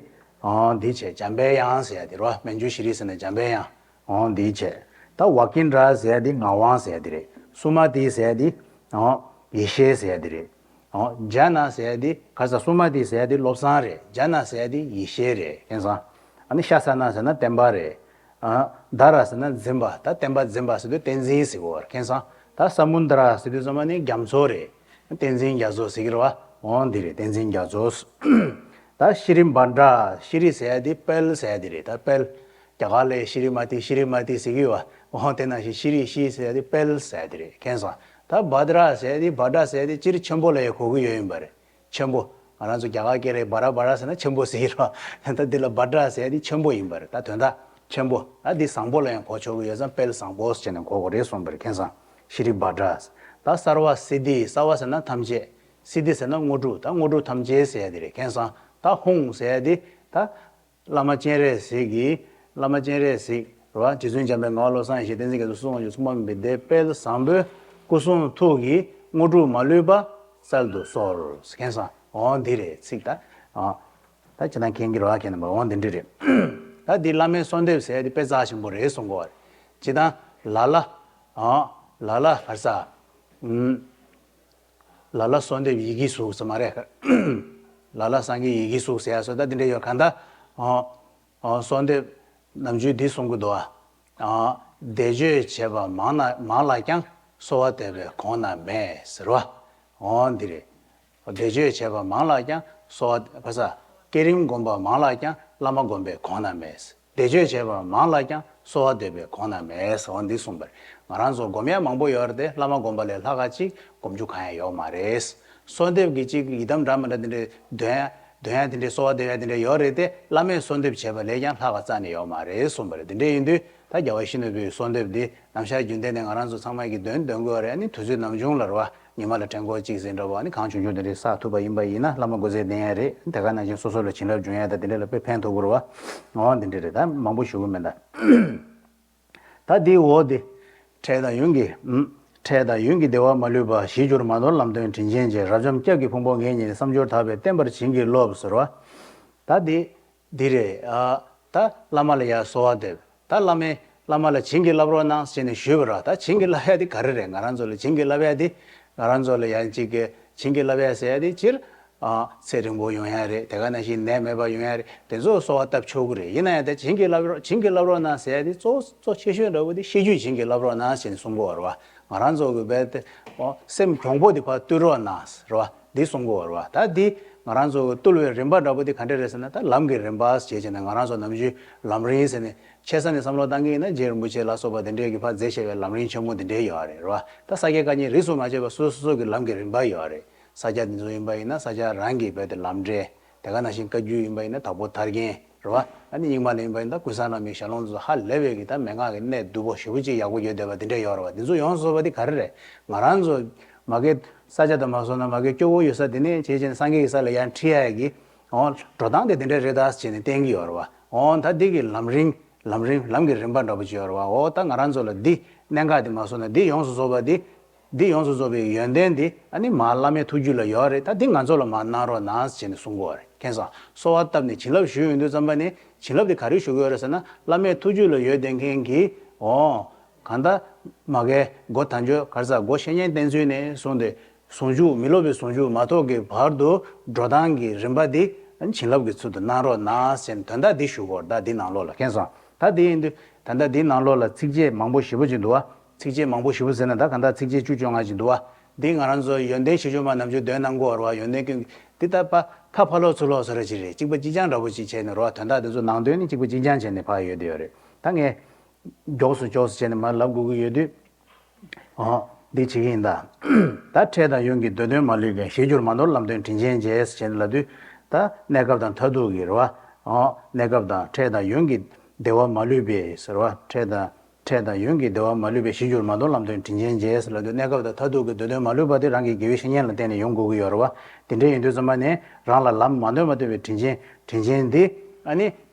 འོ་འདི་བྱས། འཇམ་དཔལ་དབྱངས་ཟེར་ཡ་དེ་རེད་བ། མཉྫུ་ཤྲཱི་ཟེར་ན་འཇམ་དཔལ་དབྱངས། འོ་འདི་བྱས། ད་བ་ཀིན་དྲ་ཟེར་ཡ་དེ་ངག་དབང་ཟེར་ཡ་དེ་རེད། སུ་མ་ཏི་ཟེར་ཡ་དེ། འོ། ཡེ་ཤེས་ཟེར་ཡ་དེ་རེད། འོ། ཛྙཱ་ན་ཟེར་ཡ་དེ་ག་ས། སུ་མ་ཏི་ཟེར་ཡ་དེ་བློ་བཟང་རེད། ཛྙཱ་ན་ཟེར་ཡ་དེ་ཡེ་ཤེས་རེད། མཁྱེན་སོང་། ཨ་ནི་ཤཱ་ས་ན་ཟེར་ན་བསྟན་པ་རེད། ཨ། དྷ་ར་ཟེར་ན་འཛིན་པ། ད་བསྟན་པ་འཛིན་པ་ཟེར་དུས་བསྟན་འཛིན་ཟེར་གོ་བར། མཁྱེན་སོང་། ད་ས་མུན་དྷ་ར་ཟེར་དུས་ཙམ་པ་ནི་རྒྱ་མཚོ་རེད། བསྟན་འཛིན་རྒྱ་མཚོ་ཟེར་གི་རེད་བ། འོ་འདི་རེད། བསྟན་འཛིན་རྒྱ་མཚོ། ད་ཤྲི་བྷ་དྲ། ཤྲི་ཟེར་ཡ་དེ་དཔལ་ཟེར་ཡ་དེ་རེད། ད་དཔལ། རྒྱ་གར་ལ་ཤྲི་མ་ཏི་ཤྲི་མ་ཏི་ཟེར་གི་ཡོད་བ། འོ་དེ་ནང་བཞིན་ཤྲི་ཤྲི་ཟེར་ཡ་དེ་དཔལ་ཟེར་ཡ་དེ་རེད། མཁྱེན་སོང་། ད་བྷ་དྲ་ཟེར་ཡ་དེ། བྷ་དྲ་ཟེར་ཡ་དེ་སྤྱིར་ཆེན་པོ་ལ་ཡང་གོ་གི་ཡོད་ཡིན་པ་རེད། ཆེན་པོ། ང་རང་ཚོ་རྒྱ་གར་སྐད་ལ་བྷ་དྲ་བྷ་དྲ་ཟེར་ན་ཆེན་པོ་ཟེར་གི་རེད་བ། ད་འདི་ལ་བྷ་དྲ་ཟེར་ཡ་དེ་ཆེན་པོ་ཡིན་པ་རེད། ད་དོན་དག་ཆེན་པོ། ད་འདི་བཟང་པོ་ལ་ཡང་གོ་ཆོག་གི་ཡོད་ཙང་དཔལ་བཟང་པོ་ཟེར་ནས་གོ་དགོས་རེད་གསུངས་པ་རེད། མཁྱེན་སོང་། ཤྲི་བྷ་དྲ། ད་སརྦ་སིདྡྷི། སརྦ་ཟེར་ན་ཐམས་ཅད། སིདྡྷི་ཟེར་ན་དངོས་གྲུབ། ད་དངོས་གྲུབ་ཐམས་ཅད་ཟེར་ཡ་དེ་རེད། མཁྱེན་སོང་། ད་ཧཱུྃ་ཟེར་ཡ་དེ་ད། བླ་མ་སྤྱན་རས་གཟིགས་ཀྱི། བླ་མ་སྤྱན་རས་གཟིགས་རེད་བ། རྗེ་བཙུན་འཇམ་དཔལ། ངག་དབང་། བློ་བཟང་། ཡེ་ཤེས། བསྟན་འཛིན་རྒྱ་མཚོ། སྲིད་དབང་སྒྱུར། མཚུངས་པ་མེད་པའི་དཔལ་བཟང་པོའི་སྐུ་གསུང་ཐུགས་ཀྱི་དངོས་གྲུབ་མ་ལུས་པ་སྩལ་དུ་གསོལ། མཁྱེན་སོང་། འོ་འདི་རེད་ཚིག་ད། ཨ། ད་ཅི་ན་མཁྱེན་གྱི་རེད་བ། མཁྱེན་ནམ་པ། འོ་འདི་འདྲ་རེད། ད་འདི་བླ་མའི་གསོལ་འདེབས་ཟེར་ཡ་འདི་དཔེ་རྩ་ཆེན་པོ་རེད་གསུང་གི་ཡོད་རེད། སྤྱིར་བཏང་ལ་ལ། ཨ། ལ་ལ་ག་རེ་ཟ། ཨུམ། ལ་ལ་གསོལ་འདེབས་ཡི་གེའི་གཟུགས་ཟེར་མ་རེད། ལ་ལ་སངས་རྒྱས་ཡི་གེའི་གཟུགས་ཟེར་ཡ་སོགས་ད་འདི་འདྲ་ཡོད། གང་ལྟར། ཨ། ཨ། གསོལ་འདེབས་ནམ་རྒྱུན་འདི་གསུང་གི་འདུག་ཨ། ཨ། བཟླས་བརྗོད་བྱས་པ་མང་ན་མང་ལགས་ཀྱང་། གསོལ་བ་འདེབས་པའི་གོང་ན་མེད་ཟེར་བ། འོ་འདི་རེད། བཟླས་བརྗོད་བྱས་པ་མང་ལགས་ཀྱང་། གསོལ་བ་ག་ས། བསྐྱེད་རིམ་བསྒོམས་པ་མང་ལགས་ཀྱང་། བླ་མ་བསྒོམས་པའི་གོང་ན་མེད། བཟླས་བརྗོད་བྱས་པ་མང་ལགས་ཀྱང་། གསོལ་བ་འདེབས་པའི་གོང་ན་མེད་ཟེར་བ་འདི་གསུངས་པ་རེད། ང་རང་ཚོ་སྒོམ་ཡ་མང་པོ་ཡོད་རེད་དེ། བླ་མ་སྒོམ་པ་ལས་ལྷག་ག་ཅིག་སྒོམ་རྒྱུ་གང་ཡང་ཡོད་མ་རེད། གསོལ་འདེབས་ཀྱི་ཅིག་ཡི་དམ་འདྲ་མི་འདྲ་དེ་འདྲའི་འདོན་ཡ། འདོན་ཡ་དེ་འདྲའི། གསོལ་བ་འདེབས་ཡ་དེ་འདྲའི་ཡོད་རེད་དེ། བླ་མས་གསོལ་འདེབས་བྱས་པ་ལས་ཀྱང་ལྷག་ག་རྩ་ནས་ཡོད་མ་རེད་གསུངས་པ་རེད། དེ་འདྲ་ཡིན་དུས་ད་རྒྱལ་བ་ཡིད་བཞིན་ནོར་བུའི་གསོལ་འདེབས་འདི་ནམ་ཞག་རྒྱུན་གཏན་ནས་ང་རང་ཚོ་ཚང་མ་གིས་འདོན་འདོན་དགོས་རེད། ཨ་ནི་དུས་ཚོད་ནམ་བྱུང་ལ་རེད་བ། ཉི་མ་ལ་ཕྲེང་སྐོར་གཅིག་ཟིན་འདྲ་བོ། ཨ་ནི་གང་བྱུང་བྱུང་དེ་འདྲའི་བསགས་ཐུབ་པ་ཡིན་པ་ཡིན་ན་བླ་མ་སྒོ་ཟས་ལྡན་ཡ་རེད། དེ་ག་ནང་བཞིན་སོ་སོ་ལ་བྱིན་རླབས་འབྱུང་ཡ་དང་དེ་འདྲ་ལ་དཔེ་ཕན་ཐོགས་ཀྱི་རེད་བ། འོ་འདི་འདྲ་རེད། ད་མང་པོ་ཞུ་གི་མེད་ད། ད་འདི་འོ་འདི། འཕྲལ་དང་ཡུན་གྱི། ཨུམ། འཕྲལ་དང་ཡུན་གྱི་བདེ་བ་མ་ལུས་པ། ཞི་གྱུར་མ་ནོར་ལམ་སྟོན་དྲིན་ཅན་གྱི། རབ་འབྱམས་སྐྱབས་ཀྱི་ཕུང་པོ་ངེད་གཉིས། བསམ་སྦྱོར་དག་པས་བརྟན་པར་བྱིན་གྱིས་རློབས་ཟེར་བ། ད་འདི། འདི་རེད། ཨ། ད་བླ་མ་ལ་ཡར་གསོལ་བ་འདེབས། ད་བླ་མས། བླ་མ་ལ་བྱིན་གྱིས་བརླབ་རོགས་གནང་ཟེར་ནས་ཞུས་པ་རེད། ད་བྱིན་གྱིས་བརླབ་ཡ་དེ་ག་རེ་རེད། ང་རང་ཚོ་ལ་བྱིན་གྱིས་བརླབ་ཡ་དེ། ང་རང་ཚོ་ལ་ཡང་ཅིག་གི་བྱིན་གྱིས་བརླབ་ཡ་ཟེར་ཡ་དེ་སྤྱིར། ཨ། ཚེ་རིང་པོ་ཡོང་ཡ་རེད། དེ་ག་ནང་བཞིན་ནད་མེད་པ་ཡོང་ཡ་རེད། དེ་ཚོ་གསོལ་བ་བཏབ་ཆོག་གི་རེད། ཡིན་ན་ཡང་དེ་བྱིན་གྱིས་བརླབ་རོགས། བྱིན་གྱིས་བརླབ་རོགས་གནང་ཟེར་ཡ་དེ་གཙོ་གཙོ་ཆེ་ཤོས་འདྲ་བོ་དེ་ཤེས་རྒྱུད་བྱིན་གྱིས་བརླབ་རོགས་གནང་ཟེར་ནས་གསུང་གི་ཡོད་རེད་བ། ང་རང་ཚོ་གི་བས་དེ། ཨོ། སེམས་གྱོང་པོ་དེ་ཕར་བཏུལ་རོགས་གནང་ཟེར་བ། འདི་གསུང་གི་ཡོད་རེད་བ། ད་འདི་ང་རང་ཚོ་གི་བཏུལ་བའི་རིམ་པ་འདྲ་པོ་དེ་ག་འདྲ་རེད་ཟེར་ན། ད་ལམ་གྱི་རིམ་པ་ཞེས་བྱས་ནས། ང་རང་ཚོ་ནམ་རྒྱུན་ལམ་རིམ་ཟེར་ནས་ཆེ་ས་ནས་བསམ་བློ་བཏང་གི་ཡིན་ན། རྗེ་རིན་པོ་ཆེ་ལ་སོགས་པ་དེ་འདྲས་ཀྱིས་ཕར་མཛད་བཞག་པའི་ལམ་རིམ་ཆེན་མོ་དེ་འདྲས་ཡོད་རེད་བ། ད་ས་སྐྱ་བཀའ་རྙིང་རིས་སུ་མ་ཆད་པ་སོ་སོ་སོ་གི་ལམ་གྱི་རིམ་པ་ཡོད་རེད། ས་སྐྱ་འདི་ཚོ་ཡིན་པ་ཡིན་ན་ས་སྐྱ་རང་གི་བས་དེ་ལམ་འབྲས། དེ་ག་ནང་བཞིན་བཀའ་བརྒྱུད་ཡིན་པ་ཡིན་ན་དྭགས་པོ་ཐར་རྒྱན་རེད་བ། ཨ་ནི་རྙིང་མ་ལ་ཡིན་པ་ཡིན་ན་ཀུན་བཟང་བླ་མའི་ཞལ་ལུང་དེ་ཚོ་ཧ་ལས་པའི་གི་ད་མན་ངག་གི་གནད་བསྡུས་པོ་ཞེ་པོ་ཅིག་ཡག་པོ་ཡོད་བསྡད་པ་དེ་འདྲས་ཡོད་རེད་བ། དེ་ཚོ་ཡོངས་སུ་རྫོགས་པ་དེ་ག་རེ་རེད། ང་རང་ཚོ་ མ་གི་ས་ཆ་དང་མ་སོང་ན་མ་གི་སྐྱོ་བོ་ཡོད་ས་དེ་ནས་བྱས་བྱས་ནས་སངས་རྒྱས་ཀྱི་ས་ལ་ཡར་ཁྲིད་ཡ་གི་འོ་འགྲོ་སྟངས་དེ་དེ་འདྲ་རེད་ད་ཟེར་བྱས་ནས་བསྟན་གྱི་ཡོད་རེད་བ། འོ་ད་འདི་གི་ལམ་རིམ་ལམ་རིམ་ལམ་གྱི་རིམ་པ་འདྲ་པོ་ཅིག་ཡོད་རེད་བ། འོ་ད་ང་རང་ཚོ་ལ་འདི་གནད་འགག་དེ་མ་སོང་ན་འདི་ཡོངས་སུ་རྫོགས་པ་འདི་འདི་ཡོངས་སུ་རྫོགས་པའི་ཡོན་ཏན་འདི་ཨ་ནི་མ་བླ་མའི་ཐུགས་རྒྱུད་ལ་ཡོད་རེད། ད་འདི་ང་ཚོ་ལ་མ་གནང་རོགས་གནང་ཟེར་ནས་གསུང་གི་ཡོད་རེད། མཁྱེན་སོང་། གསོལ་བ་བཏབ་ནས་བྱིན་རླབས་ཞུས་ཡོང་དུས་ཙམ་པ་ནས་བྱིན་རླབས་དེ་ག་རེ་ཞུ་གི་ཡོད་རེད་ཟེར་ན། བླ་མའི་ཐུགས་རྒྱུད་ལ་ཡོད་བསྡད་མཁན་གྱི་འོ་གང་ལྟར་མ་གའི་སྒོ་དང་ཆོས་ག་རེ་ཟེར་སྒོ་བཤེས་གཉེན་བསྟེན་ཚུལ་ནས་བཟུང་སྟེ་ཟུང་འཇུག་མི་སློབ་པའི་ཟུང་འཇུག་མ་ཐོབ་ཀྱི་བར་དུ་འགྲོ་སྟངས་ཀྱི་རིམ་པ་འདི་བྱིན་རླབས་ཀྱི་ཚུལ་དུ་གནང་རོགས་གནང་ཟེར་ནས་དོན་དག་འདི་ཞུ་གི་ཡོད་རེད། ད་འདི་ནང་ལོགས་ལ། མཁྱེན་སོང་། ད་འདི་ཡིན་དུས་ད་ལྟ་འདི་ནང་ལོགས་ལ་ཚིགས་བཅད་མང་པོ་ཞེ་པོ་ཅིག་འདུག་བ། ཚིགས་བཅད་མང་པོ་ཞེ་པོ་ཟེར་ན་ད་གང་ལྟར་ཚིགས་བཅད་བཅུ་བཅོ་ལྔ་ཅིག་འདུག་བ། འདི་ང་རང་ཚོ་ཡོན་ཏན་བཞི་བཅུ་མ་ནམ་རྒྱུན་འདོན་གནང་གི་ཡོད་རེད་བ། ཡོན་ཏན་ཀུན་འདི་ད་པ་ཁ་ཕ་ལོག་ཚུར་ལོག་བཟོ་འདྲ་ཅིག་རེད། གཅིག་པ་གཅིག་རྐྱང་འདྲ་པོ་ཅིག་བྱས་ནས་རེད་བ། དོན་དག་འདི་ཚོ་ནང་དོན་ནི་གཅིག་པ་གཅིག་རྐྱང་བྱས་ནས་ཕར་ཡོད་དེ་ཡོད་རེད། ད་ངས་མགྱོགས་སུ་མགྱོགས་སུ་བྱས་ནས་མར་ལབ་དགོས་ཀྱི་ཡོད་དུས། འོ། འདི་བྱེད་ཀྱི་ཡིན་ད། ད་འཕྲལ་དང་ཡུན་གྱི་འདོད་དོན་མ་ལུས་པའི། གཞིར་གྱུར་མ་ནོར་ལམ་སྟོན་དྲིན་ཅན་རྗེས་ཟེར་ནས་ལབ་དུས། ད་གནས་སྐབས་དང་མཐར་ཐུག་གི་རེད་བ། འོ། གནས་སྐབས་དང་འཕྲལ་དང་ཡུན་གྱི་འདོད་པ་མ་ལུས་པའི་ཟེར་བ། འཕྲལ་དང་འཕྲལ་དང་ཡུན་གྱི་འདོད་པ་མ་ལུས་པའི། གཞིར་གྱུར་མ་ནོར་ལམ་སྟོན་དྲིན་ཅན་རྗེས་ཟེར་ལབ་དུས། གནས་སྐབས་དང་མཐར་ཐུག་གི་འདོད་དོན་མ་ལུས་པ་དེ་རང་གི་དགེ་བའི་བཤེས་གཉེན་ལ་བརྟེན་ནས་ཡོང་དགོས་ཀྱི་ཡོད་རེད་བ། དེ་འདྲ་ཡིན་དུས་ཙམ་པ་ནས་རང་ལ་ལམ་མ་ནོར་མ་ཐོབ་པའི་དྲིན་ཅན་དྲིན་ཅན་འདི་ཨ་ནི།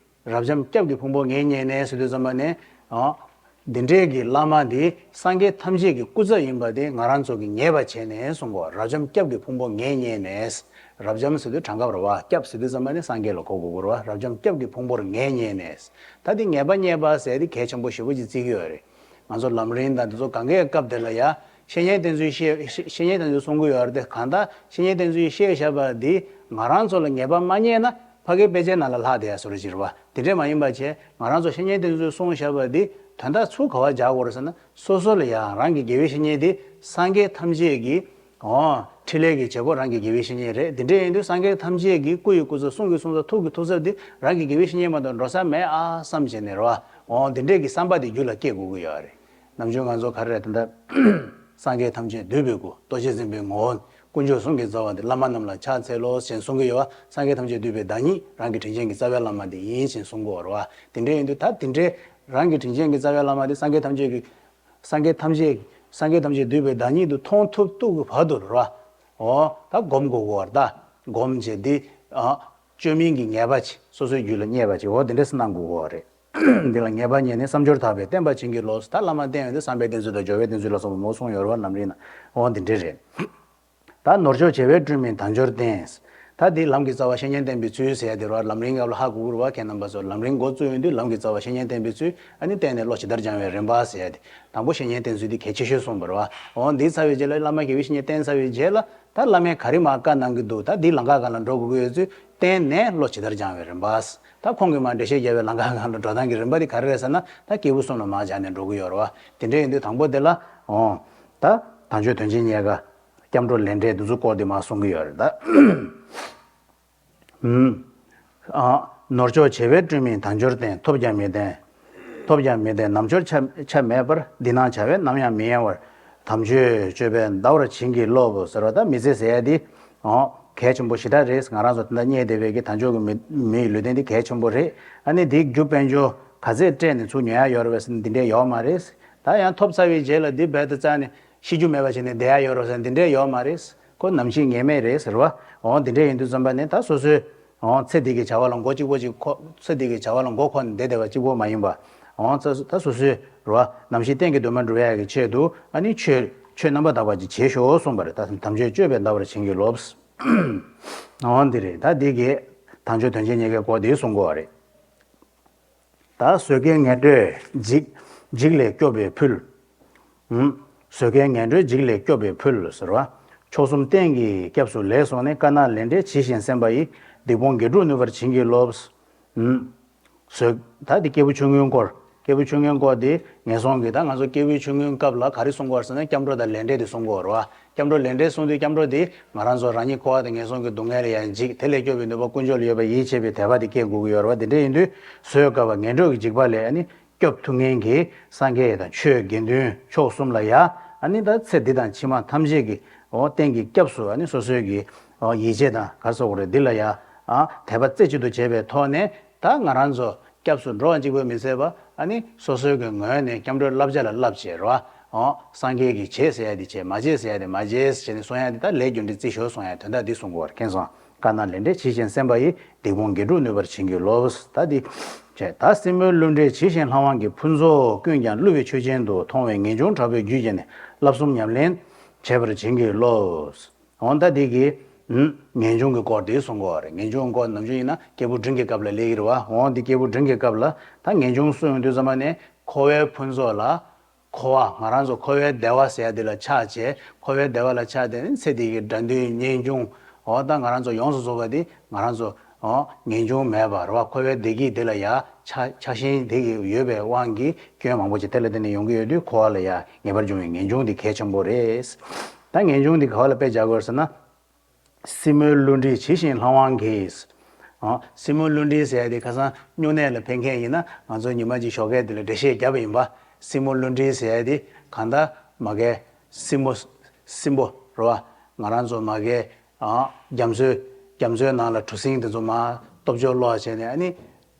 རབ་འབྱམས་སྐྱབས་ཀྱི་ཕུང་པོ་ངས་རྙེད་ནས་ཟེར་དུས་ཙམ་པ་ནས། འོ། འདི་འདྲའི་གི་བླ་མ་འདི་སངས་རྒྱས་ཐམས་ཅད་ཀྱི་སྐུ་ཚབ་ཡིན་པ་དེ་ང་རང་ཚོ་གིས་ངེས་པ་བྱས་ནས་གསུང་གོ། རབ་འབྱམས་སྐྱབས་ཀྱི་ཕུང་པོ་ངས་རྙེད་ནས། རབ་འབྱམས་ཟེར་དུས་གྲངས་ཀ་རེད་བ། སྐྱབས་ཟེར་དུས་ཙམ་པ་ནས་སངས་རྒྱས་ལ་གོ་དགོས་ཀྱི་རེད་བ། རབ་འབྱམས་སྐྱབས་ཀྱི་ཕུང་པོར་ངས་རྙེད་ནས། ད་འདི་ངེས་པ་རྙེད་པ་ཟེར་དེ་གལ་ཆེན་པོ་ཞེ་པོ་ཅིག་བརྩི་གི་ཡོད་རེད། ང་ཚོ་ལམ་རིམ་དང་འདི་ཚོ་གང་གའི་སྐབས་དེ་ལ་ཡ། བཤེས་གཉེན་བསྟེན་ཚུལ་བཤད། བཤེས་གཉེན་བསྟེན་ཚུལ་གསུང་གི་ཡོད་རེད་དེ། གང་ལྟར་བཤེས་གཉེན་བསྟེན་ཚུལ་བཤད་བཞག་པ་འདི་ང་རང་ཚོ་ལ་ངེས་པ་མ་རྙེད་ན་ཕ་གིའི་དཔེ་ཆའི་ནང་ལ་ལྷག་བསྡད་ཡ་བཟོ་འདྲ་ཅིག་རེད་བ། དེ་འདྲས་མ་ཡིན་པ་བྱས། ང་རང་ཚོ་བཤེས་གཉེན་བསྟེན་ཚུལ་གསུངས་བཞག་པ་འདི་དོན་དག་ཚུར་ག་པར་སྦྱར་དགོས་རེད་ཟེར་ན། སོ་སོ་ལ་ཡང་རང་གི་དགེ་བའི་བཤེས་གཉེན་འདི་སངས་རྒྱས་ཐམས་ཅད་ཀྱི། འོ། འཕྲིན་ལས་ཀྱི་བྱེད་པོ་རང་གི་དགེ་བའི་བཤེས་གཉེན་རེད། འདི་འདྲས་ཡིན་དུས་སངས་རྒྱས་ཐམས་ཅད་ཀྱི་སྐུ་ཡི་སྐུ་ཚབ། གསུང་གི་གསུང་ཚབ། ཐུགས་ཀྱི་ཐུགས་ཚབ་འདི་རང་གི་དགེ་བའི་བཤེས་གཉེན་མ་གཏོགས་འགྲོ་ས་མེད་ཨ་བསམ་བྱས་ནས་རེད་བ། འོ། འདི་འདྲས་ཀྱི་བསམ་པ་འདི་རྒྱུད་ལ་སྐྱེ་དགོས་ཀྱི་ཡོད་རེད། ནམ་རྒྱུན་ང་ཚོ་ག་རེ་རེད་ད། སངས་རྒྱས་ཐམས་ཅད་འདུས་པའི་སྐུ། ལྟོ་འཕྱེ་འཛིན་པའི་ངོ་བོ། དཀོན་མཆོག་གསུམ་གྱི་རྩ་བ་འདི། བླ་མ་རྣམས་ལ་ཕྱག་འཚལ་ལོ་ཞེས་གསུང་གི་ཡོད་བ། སངས་རྒྱས་ཐམས་ཅད་འདུས་པའི་བདག་ཉིད་རང་གི་དྲིན་ཅན་གྱི་རྩ་བའི་བླ་མ་འདི་ཡིན་ཞེས་གསུང་གི་ཡོད་རེད་བ། དེ་འདྲ་ཡིན་དུས་ད་དེ་འདྲའི་རང་གི་དྲིན་ཅན་གྱི་རྩ་བའི་བླ་མ་འདི་སངས་རྒྱས་ཐམས་ཅད་ཀྱི། སངས་རྒྱས་ཐམས་ཅད། སངས་རྒྱས་ཐམས་ཅད་འདུས་པའི་བདག་ཉིད་དུ་མཐོང་ཐུབ་ཐུབ་ཀྱི་བར་དུ་རེད་བ། འོ། ད་སྒོམ་དགོས་ཀྱི་ཡོད་རེད་ད། སྒོམ་བྱས་འདི། ཨ། བཅོས་མིན་གྱི་ངེས་པ་ཅིག་སོ་སོའི་རྒྱུད་ལ་རྙེད་པ་ཅིག་འོ་དེ་འདྲ་སེ་གནང་དགོས་ཀྱི་ཡོད་རེད། འདི་ལ་ངེས་པ་རྙེད་ནས་བསམ་སྦྱོར་དག་པས་བསྟེན་པར་བྱིན་གྱིས་རློབས། ད་བླ་མ་བསྟེན་ཡོང་དུས་བསམ་པའི་བསྟེན་ཚུལ་དང་སྦྱོར་བའི་བསྟེན་ཚུལ་ལ་སོགས་པ་མང་པོ་གསུངས་ཡོད་རེད་བ། ལམ་རིམ་ནང་འོ་འདི་འདྲ་རེད། ད་ནོར་མཆོག་བྱེ་བས་སྤྲུལ་མིན་དལ་འབྱོར་བསྟེན། ད་འདི་ལམ་གྱི་རྩ་བ་བཤེས་གཉེན་བསྟེན་པའི་ཚུལ་ཟེར་ཡ་དེ་རེད་བ། ལམ་རིམ་སྐབས་ལ་ཧ་གོ་གི་རེད་བ། ཁྱེད་རྣམ་པ་ཚོ་ལམ་རིམ་འགོ་བཙུགས་ཡོང་དུས་ལམ་གྱི་རྩ་བ་བཤེས་གཉེན་བསྟེན་པའི་ཚུལ། ཨ་ནི་བསྟེན་ནས་བློ་ཇི་ལྟར་སྦྱང་བའི་རིམ་པ་ཟེར་ཡ་དེ། དང་པོ་བཤེས་གཉེན་བསྟེན་ཚུལ་དེ་གལ་ཆེ་ཤོས་གསུངས་པ་རེད་བ། འོ་འདི་ཚར་བའི་རྗེས་ལ་བླ་མ་དགེ་བའི་བཤེས་གཉེན་བསྟེན་ཚར་བའི་རྗེས་ལ། ད་བླ་མས་ག་རེ་མར་བཀའ་གནང་གི་འདུག་ད་འདི་ལམ་ཁ་སྒང་ལ་འགྲོ་དགོས་ཀྱི་ཡོད་ཚུལ་བསྟན་ནས་བློ་ཇི་ལྟར་སྦྱང་བའི་རིམ་པ། ད་ཁོང་གིས་མར་འགྲེལ་བཤད་རྒྱབ་པའི་ལམ་ཁ་སྒང་ལ་འགྲོ་སྟངས་ཀྱི་རིམ་པ་འདི་ག་རེ་རེད་ཟེར་ན། ད་སྐྱེས་བུ་གསུམ་ལ་མར་སྦྱར་ནས་འགྲོ་གི་ཡོད་རེད་བ། དེ་འདྲ་ཡིན་དུས་དང་པོ་དེ་ལ། འོ། ད་དལ་འབྱོར་དོན་ཆེན་རྙེད་དཀའ། སྐྱབས་འགྲོ་ལས་འབྲས་འདི་ཚོ་སྐོར་དེ་མར་གསུང་གི་ཡོད་རེད་ད། ཨ། ནོར་མཆོག་བྱེ་བས་སྤྲུལ་མིན་དལ་འབྱོར་བསྟེན། ཐོབ་ཀྱང་མི་ལྡན། ཐོབ་ཀྱང་མི་ལྡན་ནམ་འབྱོར་ཆ་ཆ་མེད་པར། འདི་སྣང་བྱ་བས་ནམ་ཡང་མི་གཡེང་བར། དམ་ཆོས་སྤྱོད་པས་འདའ་བར་བྱིན་གྱིས་རློབས་ཟེར་བ། ད་མི་ཚེ་ཟེར་ཡ་འདི། ཨོ། གལ་ཆེན་པོ་ཞེ་དྲག་རེད། ང་རང་ཚོ་ད་ལྟ་གནས་བསྡད་པའི་གི་དལ་འབྱོར་གྱི་མི་མིའི་ལུས་རྟེན་འདི་གལ་ཆེན་པོ་རེད། ཨ་ནི་འདི་རྒྱུ་དཔལ་འབྱོར་ག་ཚད་སྤྲད་ནས་ཚུར་ཉོ་ཡ་ཡོད་རེད་པས་ཟེར་ན་འདི་འདྲས་ཡོད་མ་རེད། ད་ཡང་ཐོབ་ཚར་བའི་རྗེས་ལ་འདི་རྦད་དེ་རྩ་ནས་ཤི་རྒྱུ་མེད་པ་བྱས་ནས་བསྡད་ཡ་ཡོད་རེད་ཟེར་ན་འདི་འདྲས་ཡོད་མ་རེད། ཁོ་ནམ་ཤི་ངེས་མེད་རེད་ཟེར་བ། འོ་འདི་འདྲས་ཡིན་དུས་ཙམ་པ་ནས་ད་སོ་སོའི། འོ་ཚེ་འདི་གི་བྱ་བ་ལ་མགོ་གཅིག་པོ་ཅིག་འཁོར། ཚེ་འདི་གི་བྱ་བ་ལ་མགོ་འཁོར་ནས་བསྡད་བསྡད་པ་གཅིག་པོ་མ་ཡིན་པ། འོ་ཚ་ད་སོ་སོའི་རེད་བ། ནམ་ཤི་གཏན་གྱི་འདུན་མ་འགྲུབ་ཡ་གི་ཆེད་དུ་ཨ་ནི་ཆོས་ཆོས་རྣམ་པར་དག་པ་ཅིག་བྱེད་ཤོག་གསུངས་པ་རེད། ད་དམ་ཆོས་སྤྱོད་པས་འདའ་བར་བྱིན་གྱིས་རློབས། འོ་འདི་རེད། ད་འདི་གི་དལ་འབྱོར་དོན་ཆེན་རྙེད་དཀའི་སྐོར་འདི་གསུང་དགོས་པ་རེད། ད་བཟོད་དཀའི་ངན་འགྲོས་འཇིགས། འཇིགས་ལས་སྐྱོབ་པའི་ཕུལ། ཨུམ། བཟོད་དཀའི་ངན་འགྲོས་འཇིགས་ལས་སྐྱོབ་པའི་ཕུལ་ཟེར་བ། མཆོག་གསུམ་རྟེན་གྱི་སྐྱབས་སུ་ལེགས་སོང་ནས། དཀར་ནག་ལས་འབྲས་ཇི་བཞིན་གསན་པ་ཡིས། སྡིག་སྤོང་དགེ་ཕྲུག་ནུས་པར་བྱིན་གྱིས་རློབས། ཨུམ། བཟོད། ད་འདི་སྐྱེས་བུ་ཆུང་ངུའི་སྐོར། སྐྱེས་བུ་ཆུང་ངུའི་སྐོར་འདི་ངན་སོང་གི། ད་ང་ཚོ་སྐྱེས་བུ་ཆུང་ངུའི་སྐབས་ལ་ག་རེ་གསུང་གི་ཡོད་ཟེར་ན་སྐྱབས་འགྲོ་དང་ལས་འབྲས་དེ་གསུང་གི་ཡོད་རེད་བ། སྐྱབས་འགྲོ་ལས་འབྲས་གསུང་དུས་སྐྱབས་འགྲོ་དེ་ང་རང་ཚོ་རང་ཉིད་འཁོར་བ་དང་ངན་སོང་གི་སྡུག་བསྔལ་ལས་ཡང་འཇིགས། དེ་ལས་སྐྱོབ་པའི་ནུས་པ་དཀོན་མཆོག་ལ་ཡོད་པར་ཡིད་ཆེས་པའི་དད་པ་དེ་སྐྱེ་དགོས་ཀྱི་ཡོད་རེད་བ། དེ་འདྲ་ཡིན་དུས་བཟོད་དཀའ་བ་ངན་འགྲོ་གི་འཇིགས་པ་ལས་ཨ་ནི་སྐྱོབ་ཐུབ་མཁན་གྱི་སངས་རྒྱས་དང་ཆོས་དགེ་འདུན་མཆོག་གསུམ་ལ་ཡ་ཨ་ནི་ད་ཚེ་འདི་དང་ཕྱི་མ་ཐམས་ཅད་ཀྱི་འོ་རྟེན་གྱི་སྐྱབས་སུ་ཨ་ནི་སོ་སོའི་གི་འོ་ཡིད་ཆེས་དང་ག་རེ་ཟེར་དགོས་རེད། འདི་ལ་ཡ་ཨ་དད་པ་རྩེ་གཅིག་ཏུ་བྱས་པའི་ཐོག་ནས། ད་ང་རང་ཚོ་སྐྱབས་སུ་འགྲོ་བ་གཅིག་པོ་མི་ཟད་པ་ཨ་ནི་སོ་སོའི་གི་ངོས་ནས་སྐྱབས་འགྲོའི་བསླབ་བྱ་ལ་བསླབ་བྱས་རོ། ཨོ། སངས་རྒྱས་ཀྱིས་བྱེད་ཟེར་ཡ་དེ་བྱེད། མ་བྱེད་ཟེར་ཡ་དེ་མ་བྱེད་ཟེར་ནས་གསུང་ཡ་དེ། ད་ལས་རྒྱུ་འབྲས་བརྩི་ཞོར་གསུང་ཡ་དོན་དག་འདི་གསུང་གི་ཡོད་རེད། མཁྱེན་སོང་། བཀའ་གནང་ལས་འབྲས་ཇི་བཞིན་གསན་པ་ཡིས། སྡིག་སྤོང་དགེ་ཕྲུག་ནུས་པར་བྱིན་གྱིས་རློབས། ད་འདི་བྱས། ད་སྲིན་མོའི་བསླུ་བྲིད་ཇི་བཞིན་བསླང་བའང་གིས། ཕུན་ཚོགས་ཀུན་ཀྱང་བསླུ་བའི་ཆོས་ཅན་དུ། མཐོང་བས་ངེས་འབྱུང་དྲག་པོས་རྒྱུད་བརྒྱན་ནས། བསླབ་གསུམ་ཉམས་ལེན་བྱེད་པར་བྱིན་གྱིས་རློབས། འོ་ད་འདི་གི་ངེས་འབྱུང་གི་སྐོར་དེ་གསུང་གི་ཡོད་རེད། ངེས་འབྱུང་སྐོར་ནམ་རྒྱུན་ཡིན་ན་སྐྱེས་བུ་འབྲིང་གི་སྐབས་ལ་སླེབས་ཀྱི་རེད་བ། འོ་འདི་སྐྱེས་བུ་འབྲིང་གི་སྐབས་ལ་ད་ངེས་འབྱུང་གསུང་ཡོང་དུས་ཙམ་པ་ནས་འཁོར་བའི་ཕུན་ཚོགས་ལ། འཁོར་བ། ང་རང་ཚོ་འཁོར་བའི་བདེ་བ་ཟེར་ཡ་དེ་ལ་ཆགས་བྱས། འཁོར་བའི་བདེ་བ་ལ་ཆགས་བསྡད་ནས་ཚེ་འདི་གི་དགྲ་འདུལ་ངེས་འབྱུང་། འོ་ད་ང་རང་ཚོ་ཡོངས་སུ་རྫོགས་པ་འདི་ང་རང་ཚོ་འོ་ངེས་འབྱུང་མེད་པ་རེད་བ། འཁོར་བའི་བདེ་སྐྱིད་དེ་ལ་ཡ་ཆགས་ཆགས་ཞེན་དེ་གི་ཡོད་པའི་དབང་གིས་སྐྱོན་མང་པོ་ཅིག་དེ་ལ་བརྟེན་ནས་ཡོང་གི་ཡོད་དུས། འཁོར་བ་ལ་ཡ་ངེས་པར་འབྱུང་བའི་ངེས་འབྱུང་འདི་གལ་ཆེན་པོ་རེད། ད་ངེས་འབྱུང་འདི་ག་བ་ལ་དཔེ་སྦྱར་དགོས་ཟེར་ན། སྲིན་མོའི་བསླུ་བྲིད་ཇི་བཞིན་བསླང་བའང་གིས། ཨ། སྲིན་མོའི་བསླུ་བྲིད་ཟེར་ཡ་དེ་ཁ་སང་སྨྱུང་གནས་ལ་ཕེབས་མཁན་ཡིན་ན། ང་ཚོ་ཉི་མ་གཅིག་ཞོགས་ཀས་དེ་ལ་འགྲེལ་བཤད་བརྒྱབ་པ་ཡིན་པ། སྲིན་མོའི་བསླུ་བྲིད་ཟེར་ཡ་དེ་གང་ལྟར་མ་གིའི་སྲིན་མོ། སྲིན་པོ་རེད་བ། ང་རང་ཚོ་མ་གིའི། ཨ། རྒྱ་མཚོའི། རྒྱ་མཚོའི་ནང་ལ་གྲུ་གཟིངས་དེ་ཚོ་མར་སྟོབས་འབྱོར་སློག་བྱས་ནས། ཨ་ནི།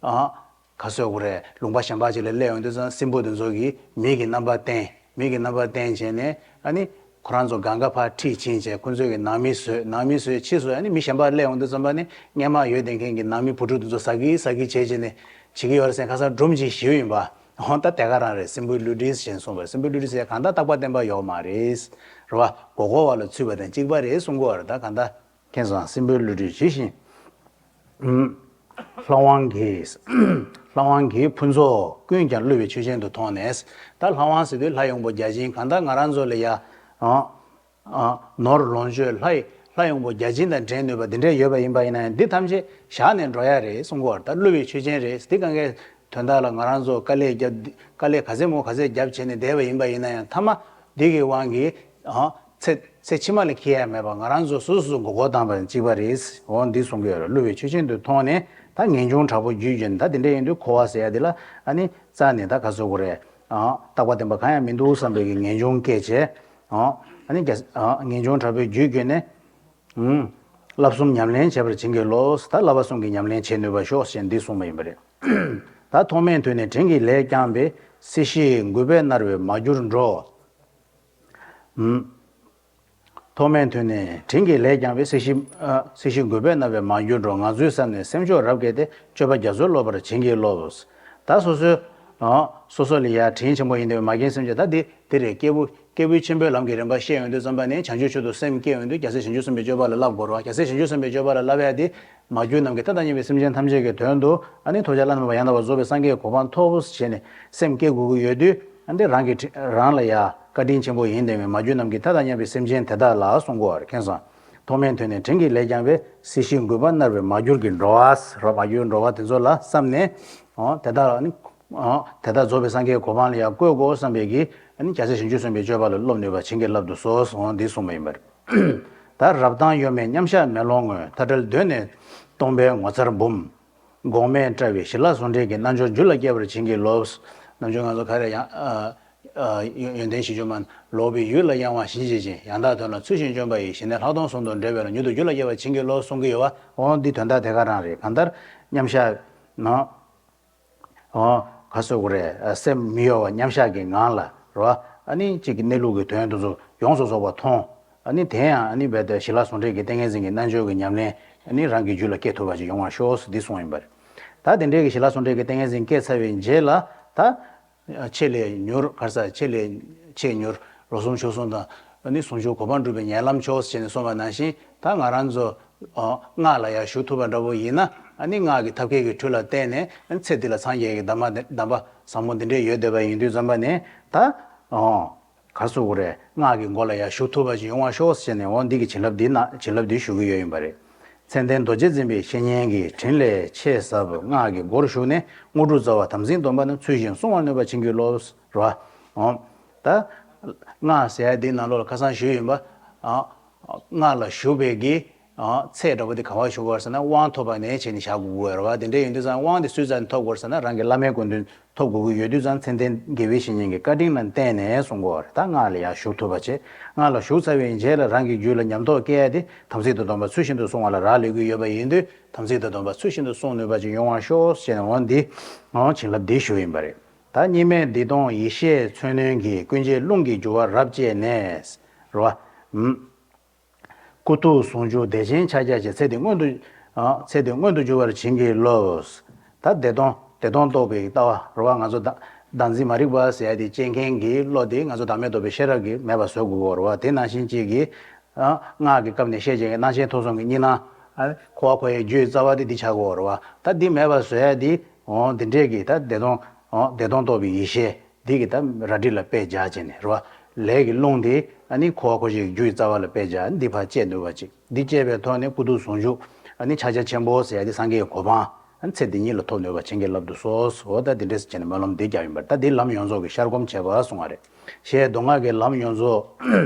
ཨ། ག་ཟེར་དགོས་རེད། ལུང་པ་གཞན་པ་ཅིག་ལ་སླེབས་ཡོང་དུས་ཙང་། སྲིན་པོ་དེ་ཚོ་གིས་མིའི་རྣམ་པ་བསྟན། མིའི་རྣམ་པ་བསྟན་བྱས་ནས། ཨ་ནི་ཁོ་རང་ཚོ་སྒང་ག་ཕར་ཁྲིད་ཕྱིན་བྱས། ཁོ་ཚོའི་ནང་མི་བཟོས། ནང་མི་བཟོས། ཕྱིས་སུ་ཨ་ནི་མི་གཞན་པ་སླེབས་ཡོང་དུས་ཙམ་པ་ནི། སྔོན་མ་ཡོད་བསྡད་མཁན་གྱི་ནང་མི་བུ་ཕྲུག་དེ་ཚོ་ཟ་གི་ཟ་གི་བྱས་བྱས་ནས་བྱེད་ཀྱི་ཡོད་རེད་ཟེར། ཁ་སང་སྒྲུང་ཅིག་ཞུས་ཡིན་པ། འོ་ད་དེ་ག་རང་རེད། སྲིན་པོའི་བསླུ་བྲིད་ཟེར་གསུངས་པ་རེད། སྲིན་པོའི་བསླུ་བྲིད་ཟེར་གང་ལྟར་རྟག་པ་བརྟན་པ་ཡོད་མ་རེད། རེད་བ། མགོ་སྐོར་བ་ལ་ཚུད་པ་དང་གཅིག་པ་རེད་གསུང་གི་ཡོད་རེད། ད་གང་ལྟར། མཁྱེན་སོང་། སྲིན་པོའི་བསླུ་བྲིད་ཇི་བཞིན། ཨུམ། བསླང་བའང་གིས། བསླང་བའང་གིས་ཕུན་ཚོགས་ཀུན་ཀྱང་བསླུ་བའི་ཆོས་ཅན་དུ་མཐོང་ནས། ད་བསླང་བ་ཟེར་དུས་ལྷ་ཡོན་པོ་བརྒྱ་བྱིན། གང་ལྟར་ང་རང་ཚོ་ལ་ཡ། ཨ། ཨ། ནོར་ལོངས་སྤྱོད་ལྷ་ཡི། ལྷ་ཡོན་པོ་བརྒྱ་བྱིན་དང་འགྲན་ནུས་པ་འདི་འདྲས་ཡོད་པ་ཡིན་པ་ཡིན་ན་ཡང་། འདི་ཐམས་ཅད་བཞག་ནས་འགྲོ་ཡ་རེད་གསུང་གི་ཡོད་རེད། ད་བསླུ་བའི་ཆོས་ཅན་རེད། འདི་གང་གའི་དོན་དག་ལ་ང་རང་ཚོ་དཀའ་ལས་བརྒྱབ། དཀའ་ལས་ག་ཚད་མང་པོ་ག་ཚད་བརྒྱབ་བྱས་ནས་བསྡད་པ་ཡིན་པ་ཡིན་ན་ཡང་། མཐའ་མ་འདི་གི་དབང་གིས། ཨ། ཚེ་ཚེ་ཕྱི་མ་ལ་འཁྱེར་ཡ་མེད་པ། ང་རང་ཚོ་སོ་སོ་སོ་མགོ་སྐོར་བཏང་བ་དང་གཅིག་པ་རེད། འོ་འདི་གསུང་གི་ཡོད་རེད། བསླུ་བའི་ཆོས་ཅན་དུ་མཐོང་ནས། ད་ངེས་འབྱུང་དྲག་པོས་རྒྱུད་བརྒྱན། ད་འདི་འདྲ་ཡིན་དུས་འཁོར་བ་ཟེར་ཡ་འདི་ལ་ཨ་ནི་རྩ་ནས་ད་ག་ཟེར་དགོས་རེད། ཨ། རྟག་པ་བརྟན་པ་གང་ཡང་མི་འདུག་བསམ་པའི་གི་ངེས་འབྱུང་སྐྱེས་བྱས། ཨ། ཨ་ནི་རྒྱ། ཨ། ངེས་འབྱུང་དྲག་པོས་རྒྱུད་བརྒྱན་ནས། ཨུམ། བསླབ་གསུམ་ཉམས་ལེན་བྱེད་པར་བྱིན་གྱིས་རློབས། ད་བསླབ་པ་གསུམ་གྱི་ཉམས་ལེན་བྱེད་ནུས་པ་ཤོག་ཅེས་འདི་གསུངས་པ་ཡིན་པ་རེད། ད་ཐོག་མའི་དུས་ནས་དྲིན་གྱིས་ལས་བསྐྱངས་པའི། སྲིད་ཞིའི་རྒུད་པས་མནར་བས་མ་གྱུར་འགྲོ། ཨུམ། ཐོག་མའི་དུས་ནས་དྲིན་གྱིས་ལས་བསྐྱངས་པའི། སྲིད་ཞི། ཨ། སྲིད་ཞིའི་རྒུད་པས་མནར་བས་མ་གྱུར་འགྲོ། ངང་ཚུལ་བསམ་ནས་སེམས་ཕྱོགས་རབ་བསྐྱེད་དེ། སྤྱོད་པ་རྒྱ་མཚོར་སློབ་པར་བྱིན་གྱིས་རློབས། ད་སོ་སོའི། ཨ། སོ་སོ་ལ་ཡ་དྲིན་ཆེན་པོ་ཡིན་པའི་མ་རྒན་སེམས་ཅན། ད་འདི་འདི་རེད། སྐྱེས་བུ། སྐྱེས་བུ་ཆེན་པོའི་ལམ་གྱི་རིམ་པ་བཤད་ཡོང་དུས་ཙམ་པ་ནས། བྱང་ཆུབ་མཆོག་ཏུ་སེམས་བསྐྱེད་ཡོང་དུས། རྒྱལ་སྲས་བྱང་ཆུབ་སེམས་དཔའི་སྤྱོད་པ་ལ་བསླབ་དགོས་རེད་བ། རྒྱལ་སྲས་བྱང་ཆུབ་སེམས་དཔའི་སྤྱོད་པ་ལ་བསླབ་ཡ་དེ། མ་གྱུར་ནམ་མཁའི་མཐའ་དང་མཉམ་པའི་སེམས་ཅན་ཐམས་ཅད་ཀྱི་དོན་དུ། ཨ་ནི་ཐོབ་བྱ་བླ་ན་མེད་པ་ཡང་དག་པར་རྫོགས་པའི་སངས་རྒྱས་གོ་འཕང་ཐོབ་ཅེས་ནས་སེམས་བསྐྱེད་དགོས་ཀྱི་ཡོད་དུས། ཨ་ནི་རང་གི་དྲིན། རང་ལ་ཡ་བཀའ་དྲིན་ཆེན་པོ་ཡིན་བསྡད་པའི་མ་གྱུར་ནམ་མཁའི་མཐའ་དང་མཉམ་པའི་སེམས་ཅན་དེ་དག་ལ་གསུང་གི་ཡོད་རེད། མཁྱེན་སོང་། ཐོག་མའི་དུས་ནས་དྲིན་གྱིས་ལས་བསྐྱངས་པའི། སྲིད་ཞིའི་རྒུད་པས་མནར་བས་མ་གྱུར་གྱི་འགྲོ་བ་ཟེར་བ། མ་གྱུར་འགྲོ་བ་དེ་ཚོ་ལ་བསམ་ནས། ཨོ་དེ་དག་ནི། ཨོ་དེ་དག་རྫོགས་པའི་སངས་རྒྱས་གོ་འཕང་ལ་ཡང་བཀོད་དགོས་བསམ་པའི་གི། ཨ་ནི་རྒྱལ་སྲས་བྱང་ཆུབ་སེམས་དཔའི་སྤྱོད་པ་ལ་སློབ་ནུས་པ་བྱིན་གྱིས་བརླབ་ཏུ་གསོལ་ཟེར་འདི་གསུངས་པ་ཡིན་པ་རེད། ད་རབ་དང་གཡོ་མེད་མཉམ་གཞག་མེ་ལོང་ངོས། མཐའ་བྲལ་གདོད་ནས་སྟོང་པའི་ངོ་མཚར་འབུམ། འགོག་མེད་བཀྲ་བའི་ཞི་ལྷག་ཟུང་འབྲེལ་གྱི། རྣལ་འབྱོར་རྒྱུད་ལ་སྐྱེ་བར་བྱིན་གྱིས་རློབས། ནམ་རྒྱུན་ང་ཚོ་ག་རེ་ཡང་། ཨ། ཨ། ཡོན་ཡོན་ཏན་བཞི་བཅུ་མ། ལོག་པའི་ཡུལ་ལ་གཡེང་བ་ཞི་བྱེད་ཅིང་། ཡང་དག་དོན་ལ་ཚུལ་བཞིན་བཅོམ་པ་ཡིས། ཞི་གནས་ལྷག་མཐོང་ཟུང་དུ་འབྲེལ་བའི་ལམ། མྱུར་དུ་རྒྱུད་ལ་སྐྱེ་བར་བྱིན་གྱིས་རློབས་གསུང་གི་ཡོད་པ། འོ་འདི་དོན་དག་དེ་ག་རང་རེད། གང་ལྟར་མཉམ་གཞག་ནང་། ཨོ། ག་ཟེར་དགོས་རེད། སེམས་མི་གཡོ་བ་མཉམ་གཞག་གི་ངང་ལ་རེད་བ། ཨ་ནི་གཅིག་གི་གནས་ལུགས་ཀྱི་དོན་དེ་ཚོ་ཡོངས་སུ་རྫོགས་པ་མཐོང་། ཨ་ནི་དེ་ཡང་ཨ་ནི་རྦད་དེ་ཞི་ལྷག་ཟུང་འབྲེལ་གྱི་ཏིང་ངེ་འཛིན་གྱི་རྣལ་འབྱོར་གྱི་ཉམས་ལེན། ཨ་ནི་རང་གི་རྒྱུད་ལ་སྐྱེ་ཐུབ་པ་ཅིག་ཡོང་བར་ཤོག་ཟེར་འདི་གསུངས་ཡིན་པ་རེད། ད་དེ་འདྲའི་གི་ཞི་ལྷག་ཟུང་འབྲེལ་གྱི་ཏིང་ངེ་འཛིན་སྐྱེས་ཚར་བའི་རྗེས་ལ། ད་ཆེད་ལས་མྱུར། ག་རེ་ཟེར། ཆེད་ལས་ཆེས་མྱུར། ལོ་གསུམ་ཕྱོགས་གསུམ་དང་། ཨ་ནི་ཟུང་འཇུག་གོ་འཕང་སྒྲུབ་པའི་ཉེ་ལམ་མཆོག་ཅེས་ནས་གསུངས་པ་ནང་བཞིན། ད་ང་རང་ཚོ། ཨ། སྔགས་ལ་ཡར་ཞུགས་ཐུབ་པ་འདྲ་པོ་ཡིན་ན། ཨ་ནི་སྔགས་ཀྱི་ཐབས་མཁས་ཀྱི་མཐུ་ལ་བརྟེན་ནས། ཨ་ནི་ཚེ་འདི་ལ་སངས་རྒྱས་ཀྱི་གདམས་པ་འདི། གདམས་པ་ཟབ་མོ་འདི་འདྲས་ཡོད་བསྡད་པ་ཡིན་དུས་ཙམ་པ་ནས། ད། ཨོ། ག་རེ་ཟེར་དགོས་རེད། སྔགས་ཀྱི་སྒོ་ལ་ཡར་ཞུགས་ཐུབ་པ་ཅིག་ཡོང་བར་ཤོག་ཟེར་ནས། འོ་འདི་གི་བྱིན་རླབས་འདི་ན། བྱིན་རླབས་འདི་ཞུ་གི་ཡོད་ཡིན་པ་རེད། མཚན་ལྡན་རྡོ་རྗེ་འཛིན་པའི་བཤེས་གཉེན་གྱིས། དྲིན་ལས་ཆེས་ཟབ་སྔགས་ཀྱི་སྒོར་ཞུགས་ནས། དངོས་གྲུབ་རྩ་བ་དམ་ཚིག་སྡོམ་པ་ནི། ཚུལ་བཞིན་བསྲུང་བར་ནུས་པ་བྱིན་གྱིས་རློབས། རེད་བ། འོ། ད། སྔགས་ཟེར་ཡ་འདི་ནང་ལོགས་ལ་ཁ་སང་ཞུས་ཡིན་པ། ཨ། སྔགས་ལ་ཞུགས་པའི་གི། ཨ། ཚད་འདྲ་པོ་དེ་ག་པར་ཞུགས་དགོས་ཟེར་ན། དབང་ཐོབ་པ་ནས་བྱས་ནས་བཞག་དགོས་ཀྱི་ཡོད་རེད་བ། དེ་འདྲ་ཡིན་དུས་ཙང་། དབང་དེ་སུའི་རྩ་ནས་ཐོབ་དགོས་ཟེར་ན། རང་གི་བླ་མའི་སྐུ་མདུན་ཐོབ་དགོས་ཀྱི་ཡོད་དུས་ཙང་། མཚན་ལྡན་དགེ་བའི་བཤེས་གཉེན་གྱི་བཀའ་དྲིན་ལ་བརྟེན་ནས་གསུང་གི་ཡོད་རེད། ད་སྔགས་ལ་ཡར་ཞུགས་ཐུབ་པ་བྱེད། སྔགས་ལ་ཞུགས་ཚར་བའི་རྗེས་ལ་རང་གི་རྒྱུད་ལ་ཉམས་རྟོགས་སྐྱེ་ཡ་དེ། དམ་ཚིག་དང་སྡོམ་པ་ཚུལ་བཞིན་དུ་བསྲུང་བ་ལ་རག་ལས་ཀྱི་ཡོད་པ་ཡིན་དུས། དམ་ཚིག་དང་སྡོམ་པ་ཚུལ་བཞིན་དུ་བསྲུང་ནུས་པ་ཅིག་ཡོང་བར་ཤོག་ཅེས་ནས། འོ་འདི། འོ་བྱིན་རླབས་འདི་ཞུ་ཡིན་པ་རེད། ད་གཉིས་མེད་བདེ་སྟོང་ཡེ་ཤེས་མཚོན་རྣོན་གྱིས། ཀུན་བྱེད་རླུང་གི་རྒྱུ་བ་རབ་བཅད་ནས། རེད་བ། ཨུམ། སྐུ་ཐུགས་ཟུང་འཇུག་བདེ་ཆེན་ཕྱག་རྒྱ་ཆེ། ཚེ་འདི་མངོན་དུ། ཨ། ཚེ་འདི་མངོན་དུ་འགྱུར་བར་བྱིན་གྱིས་རློབས། ད་བདེ་སྟོང་བདེ་སྟོང་རྟོགས་པའི་ལྟ་བ་རེད་བ། ང་ཚོ་བདག་བདག་འཛིན་མ་རིག་པ་ཟེར་ཡ་དེ་སྐྱེ་མཁན་གྱི་བློ་དེ་ང་ཚོ་བདག་མེད་རྟོགས་པའི་ཤེས་རབ་ཀྱིས་མེད་པ་བཟོ་དགོས་ཀྱི་ཡོད་རེད་བ། དེ་ནང་བཞིན་གཅིག་གིས། ཨ། སྔགས་ཀྱི་སྐབས་ནས་བཤད་བྱས་ཀྱི་སྣང་ཞེན་ཐོབ་གསུམ་གྱི་གཉིས་སྣང་། ཨ། འཁོར་བ་འཁོར་བའི་རྒྱུའི་རྩ་བ་དེ་འདི་ཆགས་ཀྱི་ཡོད་རེད་བ། ད་འདི་མེད་པ་བཟོ་ཡ་དེ། འོ་འདི་འདྲས་ཀྱི་ད་བདེ་སྟོང་། འོ་བདེ་སྟོང་རྟོགས་པའི་ཡེ་ཤེས་འདི་གི་ད་རལ་གྲི་ལ་དཔེ་སྦྱར་བྱས་ནས་རེད་བ། ལས་ཀྱི་རླུང་དེ་ཨ་ནི་འཁོར་བ་འཁོར་བྱེད་ཀྱི་རྒྱུ་ཡི་རྩ་བ་ལ་དཔེ་སྦྱར། འདི་ཕར་བཅད་ནུས་པ་ཅིག་འདི་བཅད་པའི་ཐོག་ནས་སྐུ་ཐུགས་ཟུང་འཇུག་ཨ་ནི་ཕྱག་རྒྱ་ཆེན་པོ་ཟེར་ཡ་དེ་སངས་རྒྱས་ཀྱི་གོ་འཕང་ཨ་ནི་ཚེ་འདི་ཉིད་ལ་ཐོབ་ནུས་པ་བྱིན་གྱིས་བརླབ་ཏུ་གསོལ། འོ་ད་འདི་འདྲས་བྱས་ནས་སྨོན་ལམ་འདི་བརྒྱབ་ཡིན་པར། ད་འདི་ལམ་ཡོངས་རྫོགས་ཀྱི་ཤར་སྒོམ་བྱེད་པ་གསུང་བ་རེད། ཞེས་མདོ་སྔགས་ཀྱི་ལམ་ཡོངས་རྫོགས་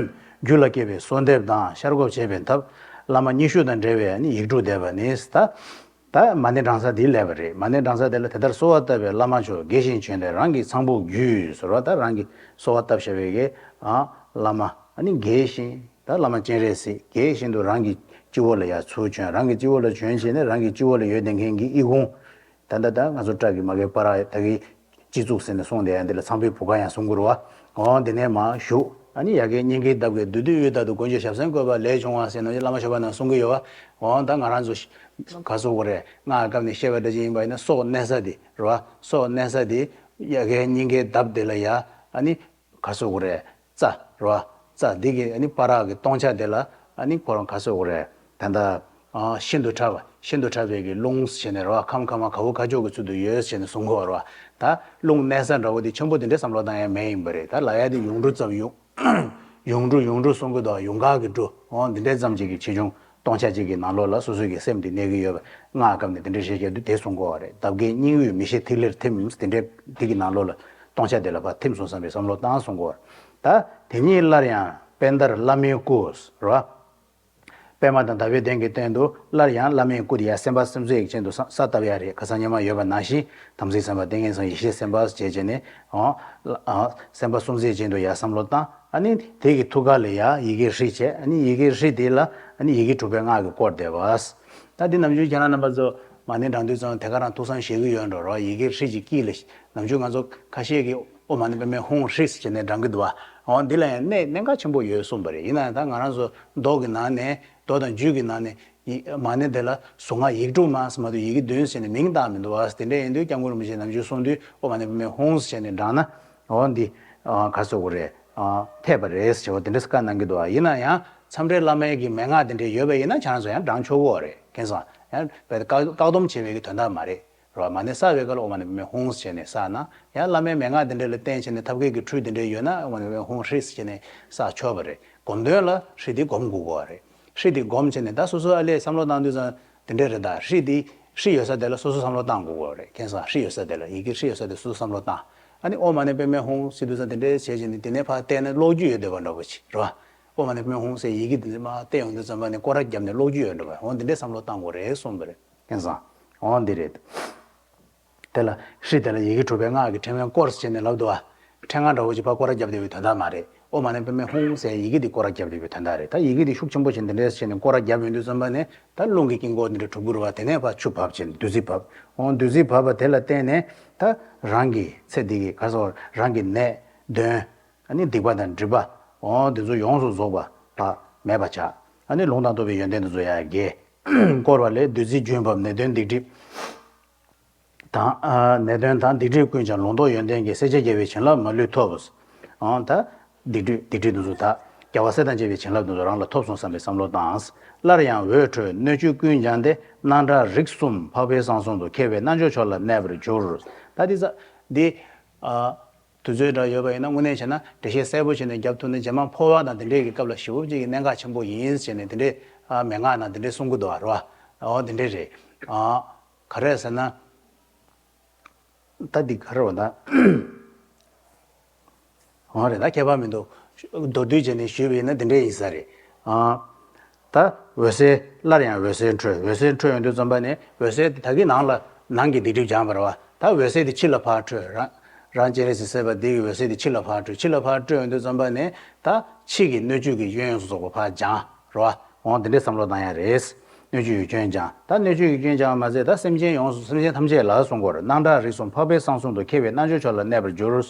རྒྱུད་ལ་སྐྱེས་པའི་གསོལ་འདེབས་དང་ཤར་སྒོམ་བྱེད་པའི་ཐབས། བླ་མ་མཉེས་གཤོལ་དང་འབྲེལ་བའི་ནི་ཡིག་དྲུག་བཟླས་པ་ནི། ད་ད་མ་ཎི་བགྲང་ས་འདི་སླེབས་པ་རེད། མ་ཎི་བགྲང་ས་དེ་ལ། དེ་ལྟར་གསོལ་བ་བཏབ་པའི་བླ་མ་མཆོག་དགྱེས་བཞིན་བྱོན་ཏེ་རང་གི་ཚངས་བུག་བརྒྱུད། ཟེར་བ་ད་རང་གི་གསོལ་བ་བཏབ་བཞག་པའི་གི། ཨ། བླ་མ་ཨ་ནི་དགྱེས་བཞིན། ད་བླ་མ་སྤྱན་རས་གཟིགས་དགྱེས་བཞིན་དུ་རང་གི་སྤྱི་བོ་ལ་ཡར་ཚུར་བྱོན། རང་གི་སྤྱི་བོ་ལ་བྱོན་བྱས་ནས་རང་གི་སྤྱི་བོ་ལ་ཡོད་བསྡད་མཁན་གྱི་ཨི་ཁུང་། ད་ལྟ་ད་ང་ཚོ་སྐྲ་གི་མ་གི་པར་ད་གི་སྤྱི་གཙུག་ཟེར་ནས་གསུངས་བསྡད་ཡ་འདི་ལ་ཚངས་པའི་བུ་ག་ཡང་གསུང་གི་རེད་བ། འོ་འདི་ནས་མར་ཞུགས། ཨ་ནི་ཡ་གིའི་སྙིང་གའི་འདབས་ཀྱི་བདུད་འདུལ་ཡུལ་ལྟར་དུ་མགོན་གྱི་ཞབས་སེན་བཀོད་པ་ལས་བྱུང་བ་ཟེར་ནས་བླ་མ་ཞབས་པ་ནང་གསུང་གི་ཡོད་བ། འོ་ད་ང་རང་ཚོ་ག་ཟེར་དགོས་རེད། སྔགས་སྐབས་ནས་བཤད་པ་འདྲ་ཅིག་ཡིན་པ་ཡིན་ན་སྲོག་གནས་ས་དེ་རེད་བ། སྲོག་གནས་ས་དེ་ཡ་གིའི་སྙིང་གའི་འདབས་དེ་ལ་ཡ། ཨ་ནི་ག་ཟེར་དགོས་རེད། རྩ་རེད་བ། རྩ་འདི་གི་ཨ་ནི་བར་གྱི་སྟོང་ཆ་དེ་ལ་ཨ་ནི་ཁོ་རང་ག་ཟེར་དགོས་རེད། ད་ལྟ་ཨ་ཤིན་ཏུ་ཕྲ་བ། ཤིན་ཏུ་ཕྲ་བའི་གི་རླུང་ཟེར་ནས་རེད་བ། ཁམ་ཁ་མ་ག་བུ་ག་ཅོག་གི་ཚུལ་དུ་ཡོད་ཟེར་ནས་གསུང་གི་ཡོད་རེད་བ། ད་རླུང་གནས་ས་འདྲ་བོ་དེ་ཆེན་པོ་དེ་འདྲའི་བསམ་བློ་བཏང་ཡ་མེད་ཡིན་པ་རེད། ད་ལབ་ཡ་དེ་ཡུངས་འབྲུ་ཙམ། ཡུངས་ཡུངས་འབྲུ་ཡུངས་འབྲུ་གསུང་གི་འདུག་ཡུངས་ཀར་གྱི་འབྲུ། འོ་འདི་འདྲའི་ཙམ་ཅིག་གི་ཆེ་ཆུང་སྟོང་ཆ་གཅིག་གི་ནང་ལོགས་ལ་སོ་སོའི་གི་སེམས་དེ་གནས་ཀྱི་ཡོད་པ། སྔགས་སྐབས་ནས་དེ་འདྲའི་བཤད་རྒྱུ་དེ་གསུང་གི་ཡོད་རེད། འདབ་ཀའི་སྙིང་དབུས་མི་ཤེས་ཐིག་ལེར་ཐིམ། དེ་འདྲའི་དེ་གི་ནང་ལོགས་ལ་སྟོང་ཆ་དེ་ལ་ཕར་ཐིམ་སོང་བསམ་པའི་བསམ་བློ་བཏང་གསུང་གི་ཡོད་རེད། ད་དེ་ཉིད་སླར་ཡང་པད་ཟླར་བླ་མའི་སྐུ་རེད་བ། པད་མ་དང་ཟླ་བའི་གདན་གྱི་སྟེང་དུ་སླར་ཡང་བླ་མའི་སྐུ་དེ་ཡར་སེམས་དཔའ་སུམ་བརྩེགས་ཅན་དུ་ས་ས་བཏབ་ཡ་རེད། ཁ་སང་སྔོན་མ་ཡོད་པ་ནང་བཞིན་དམ་ཚིག་སེམས་དཔའ་ཏིང་ངེ་འཛིན་ཡེ་ཤེས་སེམས་དཔའ་བྱས་བྱས་ནས། འོ། ཨ། སེམས་དཔའ་སུམ་བརྩེགས་ཅན་དུ་ཡར་བསམ་བློ་བཏང་། ཨ་ནི་དེ་གི་ཐུགས་ཀ་ལ་ཡར་ཡི་གེ་ཧྲཱིཿབྱས། ཨ་ནི་ཡི་གེ་ཧྲཱིཿདེ་ལ་ཨ་ནི་ཡི་གེ་དྲུག་པའི་སྔགས་ཀྱིས་བསྐོར་བསྡད་པ། ད་འདི་ནམ་རྒྱུན་ཁྱེད་རང་རྣམ་པ་ཚོ་མ་ཎི་བགྲང་དུས་ཙམ་དེ་ག་རང་ཐུགས་བསམ་བཞེས་ཀྱི་ཡོད་འགྲོ་རོགས། ཡི་གེ་ཧྲཱིཿཀྱི་དཀྱིལ་ལ་ནམ་རྒྱུན་ང་ཚོ་ཁ་ཤས་ཀྱིས་ཨོཾ་མ་ཎི་པདྨེ་ཧཱུྃ་ཧྲཱིཿཟེར་ནས་བགྲང་གི་འདུག་བ། འོ་འདི་ལ་ཡང་གནད་གནད་འགག་ཆེན་པོ་ཡོད་གསུངས་པ་རེད། ཡིན་ན་ཡང་ད་ང་རང་ཚོ་མདོ་གི་ནང་ནས། མདོ་དང་རྒྱུད་ཀྱི་ནང་ནས་ཡི་མ་ཎི་དེ་ལ་གཟུངས་སྔགས་ཡིག་དྲུག་མ་ཟེར་མ་གཏོགས་ཡི་གེ་བདུན་ཟེར་ནས་མིང་བཏགས་མི་འདུག་བ། དེ་འདྲ་ཡིན་དུས་སྐྱབས་མགོན་རིན་པོ་ཆེས་ནམ་རྒྱུན་གསུང་དུས་ཨོཾ་མ་ཎི་པདྨེ་ཧཱུྃ་ཟེར་ནས་བགྲངས་ན། འོ་འདི་ག་ཟེར་དགོས་རེད། འཐད་པ་རེད་ཟེར་བ་དེ་འདྲ་བཀའ་གནང་གི་འདུག་བ། ཡིན་ན་ཡང་མཚམས་རེ་བླ་མའི་གི་མན་ངག་དེ་འདྲ་ཡོད་པ་ཡིན་ན་ཁྱེད་རང་ཚོ་ཡང་བགྲང་ཆོག་གི་རེད། མཁྱེན་སོང་། ཡང་བཀག་བཀག་སྡོམ་བྱེད་པའི་གི་དོན་དག་མ་རེད། རེད་བ། མ་ཎི་བསགས་པའི་སྐབས་ལ་ཨོཾ་མ་ཎི་པདྨེ་ཧཱུྃ་ཟེར་ནས་བསགས་ན་ཡང་བླ་མའི་མན་ངག་དེ་འདྲ་ལ་བརྟེན་བྱས་ནས་ཐབས་མཁས་ཀྱི་འཕྲུལ་དེ་འདྲ་ཡོད་ན་ཨོཾ་མ་ཎི་པདྨེ་ཧཱུྃ་ཧྲཱིཿཟེར་ནས་བསགས་ཆོག་པ་རེད། སྒོམ་དོན་ལ་ཧྲཱིཿདེ་སྒོམ་དགོས་ཀྱི་རེད། ཧྲཱིཿདེ་སྒོམ་བྱས་ནས་ད་སོ་སོ་ཨ་ལས་བསམ་བློ་བཏང་དུས་ཙང་དེ་འདྲ་རེད། ད་ཧྲཱིཿདེ་ཧྲཱིཿཡོད་ས་དེ་ལ་སོ་སོ་བསམ་བློ་བཏང་དགོས་ཀྱི་རེད། མཁྱེན་སོང་། ཧྲཱིཿཡོད་ས་དེ་ལ་ཡི་གེ་ཧྲཱིཿཡོད་ས་དེ་སོ་སོ་བསམ་བློ་བཏང་། ཨ་ནི་ཨོཾ་མ་ཎི་པདྨེ་ཧཱུྃ་ཟེར་དུས་ཙང་དེ་འདྲ་བྱས་བྱས་ནས་དེ་ནས་ཕར་བལྟས་ན་གློག་བརྒྱུད་ཡོད་བསྡད་པ་འདྲ་པོ་ཅིག་རེད་བ། ཨོཾ་མ་ཎི་པདྨེ་ཧཱུྃ་ཟེར་ཡི་གེ་དེ་ཚོ་མར་བལྟས་ཡོང་དུས་ཙམ་པ་ནས་སྐོར་ར་བརྒྱབ་ནས་གློག་བརྒྱུད་ཡོད་འདྲ་པོ། འོ་འདི་འདྲའི་བསམ་བློ་བཏང་དགོས་རེད་གསུངས་པ་རེད། མཁྱེན་སོང་། འོ་འདི་རེད། དེ་ལ་ཧྲཱིཿདེ་ལ་ཡི་གེ་དྲུག་པའི་སྔགས་ཀྱི་ཕྲེང་བས་བསྐོར་ཟེར་ནས་ལབ་འདུག་བ། ཕྲེང་བ་འདྲ་བོ་ཅིག་ཕར་སྐོར་ར་བརྒྱབ་བསྡད་པའི་དོན་དག་མ་རེད། ཨོཾ་མ་ཎི་པདྨེ་ཧཱུྃ་ཟེར་ཡི་གེ་དེ་སྐོར་ར་བརྒྱབ་བསྡད་པའི་དོན་དག་རེད། ད་ཡི་གེ་དེ་ཤུགས་ཆེན་པོ་བྱས་འདི་འདྲ་བྱས་ནས་སྐོར་ར་བརྒྱབ་ཡོང་དུས་ཙམ་པ་ནས་ད་རླུང་གི་དཀྱིལ་འཁོར་འདི་འདྲ་གྲུབ་ཀྱི་རེད་བ། དེ་ནས་ཕར་ཆུ་བབས་བྱས་ནས་བདུད་རྩི་བབས། འོ་བདུད་རྩི་བབས་པ་དེ་ལ་བརྟེན་ནས་ད་རང་གི་ཚེ་འདི་གི་ག་ཟེར་རང་གི་ནད་གདོན། ཨ་ནི་སྡིག་པ་དང་སྒྲིབ་པ། འོ་འདི་ཚོ་ཡོངས་སུ་རྫོགས་པ་ཕར་མེད་པ་ཆགས། ཨ་ནི་ལུང་དང་རྟོགས་པའི་ཡོན་ཏན་འདི་ཚོ་ཡར་རྒྱས། བསྐོར་བ་ལས་བདུད་རྩིའི་རྒྱུན་བབས། ནད་གདོན་སྡིག་སྒྲིབ་དང་། ཨ། ནད་གདོན་དང་སྡིག་སྒྲིབ་ཀུན་ཀྱང་ལུང་རྟོགས་ཡོན་ཏན་གྱིས། བསྲེག་བཅད་རྒྱས་པའི་བྱིན་རླབས་མ་ལུས་ཐོབ། འོ་ད་སྡིག་སྒྲིབ་སྡིག་སྒྲིབ་འདི་ཚོ་ད་རྒྱལ་བ་སྲས་དང་བཅས་པའི་བྱིན་རླབས་འདི་ཚོ་རང་ལ་ཐོབ་སོང་བསམ་པའི་བསམ་བློ་བཏང་། སླར་ཡང་འོད་འཕྲོས་སྣོད་བཅུད་ཀུན་སྦྱངས་ཏེ། སྣང་གྲགས་རིག་གསུམ་འཕགས་པའི་གསང་གསུམ་དུ། མཁས་པའི་རྣལ་འབྱོར་མཆོག་ལ་གནས་པར་འགྱུར། ད་འདི་ཚ་འདི། ཨ། དུས་ཚོད་འདྲ་ཡོད་པ་ཡིན་ན་དངོས་གནས་བྱས་ན་འགྲེལ་བཤད་གསལ་པོ་བྱས་ནས་རྒྱབ་ཐུབ་ན། རྗེས་མ་འཕོ་བ་དང་དེ་འདྲའི་གི་སྐབས་ལ་ཞེ་པོ་ཅིག་གི་གནད་འགག་ཆེན་པོ་ཡིན་ཟེར་ནས་དེ་འདྲའི། ཨ། མན་ངག་ནང་དེ་འདྲའི་གསུང་གི་འདུག་བ། རེད་བ། འོ་དེ་འདྲའི་རེད། ཨ། ག་རེ་ཟེར་ན། ད་འདི་ག་རེ་བ་ད། འོ་རེད། ད་ཁྱད་པར་མི་འདུག་མདོར་བསྡུས་བྱས་ནས་ཞུས་པ་ཡིན་ན་དེ་འདྲའི་ཡིན་ས་རེད། ཨ། ད་འོད་ཟེར་སླར་ཡང་འོད་ཟེར་འཕྲོས། འོད་ཟེར་འཕྲོས་ཡོང་དུས་ཙམ་པ་ནས་འོད་ཟེར་དེ་ད་གིན་ནང་ལ་ནང་གི་སྡིག་སྒྲིབ་སྦྱངས་པ་རེད་བ། ད་འོད་ཟེར་དེ་ཕྱི་ལ་ཕར་འཕྲོས། རང་རང་སྤྱན་རས་གཟིགས་སྲས་པ་འདི་གི་འོད་ཟེར་དེ་ཕྱི་ལ་ཕར་འཕྲོས། ཕྱི་ལ་ཕར་འཕྲོས་ཡོང་དུས་ཙམ་པ་ནས་ད་ཕྱི་གི་སྣོད་བཅུད་ཀྱི་ཡོན་ཡོངས་སུ་རྫོགས་པ་ཕར་སྦྱངས་རེད་བ། འོ་འདི་འདྲའི་བསམ་བློ་བཏང་ཡ་རེད། སྣོད་བཅུད་ཡུལ་ཅན་ཀྱང་། ད་སྣོད་བཅུད་ཡུལ་ཅན་ཀྱང་མ་ཟད་ད་སེམས་ཅན་ཡོངས་སུ་སེམས་ཅན་ཐམས་ཅད་ལ་གསུང་གི་ཡོད་རེད། སྣང་གྲགས་རིག་གསུམ་འཕགས་པའི་གསང་གསུམ་དུ། མཁས་པའི་རྣལ་འབྱོར་མཆོག་ལ་གནས་པར་འགྱུར།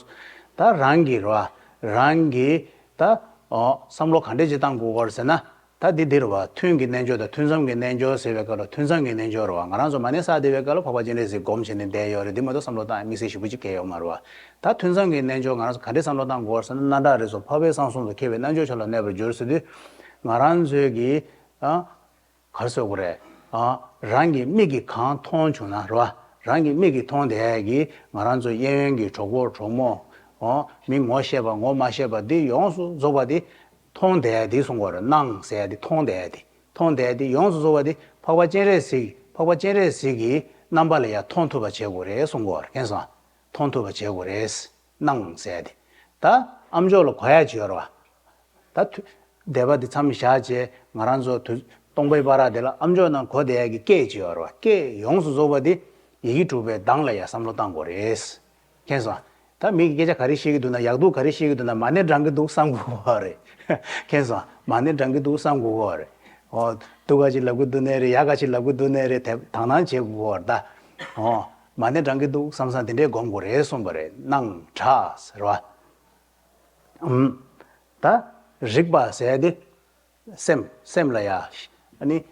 ད་རང་གི་རེད་བ། རང་གི་ད་ཨོ་བསམ་བློ་ག་འདྲས་ཅིག་བཏང་དགོས་ཀྱི་ཡོད་རེད་ཟེར་ན། ད་འདི་འདི་རེད་བ། ཐུན་གྱི་རྣལ་འབྱོར་དང་ཐུན་མཚམས་ཀྱི་རྣལ་འབྱོར་ཟེར་བའི་སྐབས་ལ་ཐུན་མཚམས་ཀྱི་རྣལ་འབྱོར་རེད་བ། ང་རང་ཚོ་མ་ཎི་བསགས་བསྡད་པའི་སྐབས་ལ་འཕགས་པ་སྤྱན་རས་གཟིགས་སྒོམ་བྱས་ནས་བསྡད་ཡོད་རེད། འདི་མ་གཏོགས་བསམ་བློ་བཏང་ཡ་དམིགས་བསལ་ཞེ་པོ་ཅིག་གང་ཡང་ཡོད་མ་རེད་བ། ད་ཐུན་མཚམས་ཀྱི་རྣལ་འབྱོར་ང་རང་ཚོ་ག་འདྲས་བསམ་བློ་བཏང་དགོས་རེད་ཟེར་ན། སྣང་གྲགས་རིག་གསུམ་འཕགས་པའི་གསང་གསུམ་དུ། མཁས་པའི་རྣལ་འབྱོར་མཆོག་ལ་གནས་པར་འགྱུར་ཟེར་དུས། ང་རང་ཚོའི་གི་ཨ་ག་རེ་ཟེར་དགོས་རེད། ཨ་རང་གི་མིག་གིས་གང་མཐོང་བྱུང་ན་རེད་བ། རང་གི་མིག་གིས་མཐོང་བསྡད་ཡ་གི་ང་རང་ཚོ་གཡས་གཡོན་གྱི་གྲོགས་པོ་གྲོགས་མོ། ཨོ་མི་ངོ་ཤེས་པ་ངོ་མ་ཤེས་པ་འདི་ཡོངས་སུ་རྫོགས་པ་འདི་མཐོང་བསྡད་ཡ་འདི་གསུང་གི་ཡོད་རེད། སྣང་ཟེར་ཡ་འདི་མཐོང་བསྡད་ཡ་འདི། མཐོང་བསྡད་ཡ་འདི་ཡོངས་སུ་རྫོགས་པ་འདི་འཕགས་པ་སྤྱན་རས་གཟིགས། འཕགས་པ་སྤྱན་རས་གཟིགས་ཀྱི་རྣམ་པ་ལ་ཡང་མཐོང་ཐུབ་པ་བྱེད་དགོས་རེད་གསུང་གི་ཡོད་རེད། མཁྱེན་སོང་། མཐོང་ཐུབ་པ་བྱེད་དགོས་རེད། སྣང་ཟེར་ཡ་འདི། ད་ཨ་མཆོག་ལ་གོ་ཡ་ཅིག་ཡོད་རེད་བ། ད་ཐུ་སྡེ་པ་འདི་མཚམས་བཞག་བྱས་ང་རང་ཚོ་དུ་སྟོང་པའི་བར་ར་དེ་ལ་ཨ་མཆོག་རྣམས་གོ་བསྡད་ཡ་གི་སྐད་ཅིག་ཡོད་རེད་བ། སྐད་ཡོངས་སུ་རྫོགས་པ་འདི་ཡི་གེ་དྲུག་པའི་གདངས་ལ་ཡང་བསམ་བློ་བཏང་དགོས་རེད། མཁྱེན་སོང་། ད་མི་གིས་སྐད་ཆ་ག་རེ་བཤད་ཀྱི་འདུག་ན། ཡག་སྡུག་ག་རེ་བཤད་ཀྱི་འདུག་ན། མ་ཎི་བགྲང་གི་འདུག་བསམ་དགོས་པ་རེད། མཁྱེན་སོང་། མ་ཎི་བགྲང་གི་འདུག་བསམ་དགོས་པ་རེད། ཨོ་སྡུག་ག་ཅིག་ལབ་ཀྱི་འདུག་ནའི་རེད། ཡག་ག་ཅིག་ལབ་ཀྱི་འདུག་ནའི་རེད། དེ་དང་སྣང་བྱེད་དགོས་པ་རེད་ད། ཨོ་མ་ཎི་བགྲང་གི་འདུག་བསམ་བསམ་དེ་འདྲས་སྒོམ་དགོས་རེད་གསུངས་པ་རེད། སྣང་གྲགས་ཟེར་བ། ཨུམ། ད་རིག་པ་ཟེར་དེ། སེམས། སེམས་ལ་ཡ། ཨ་ནི།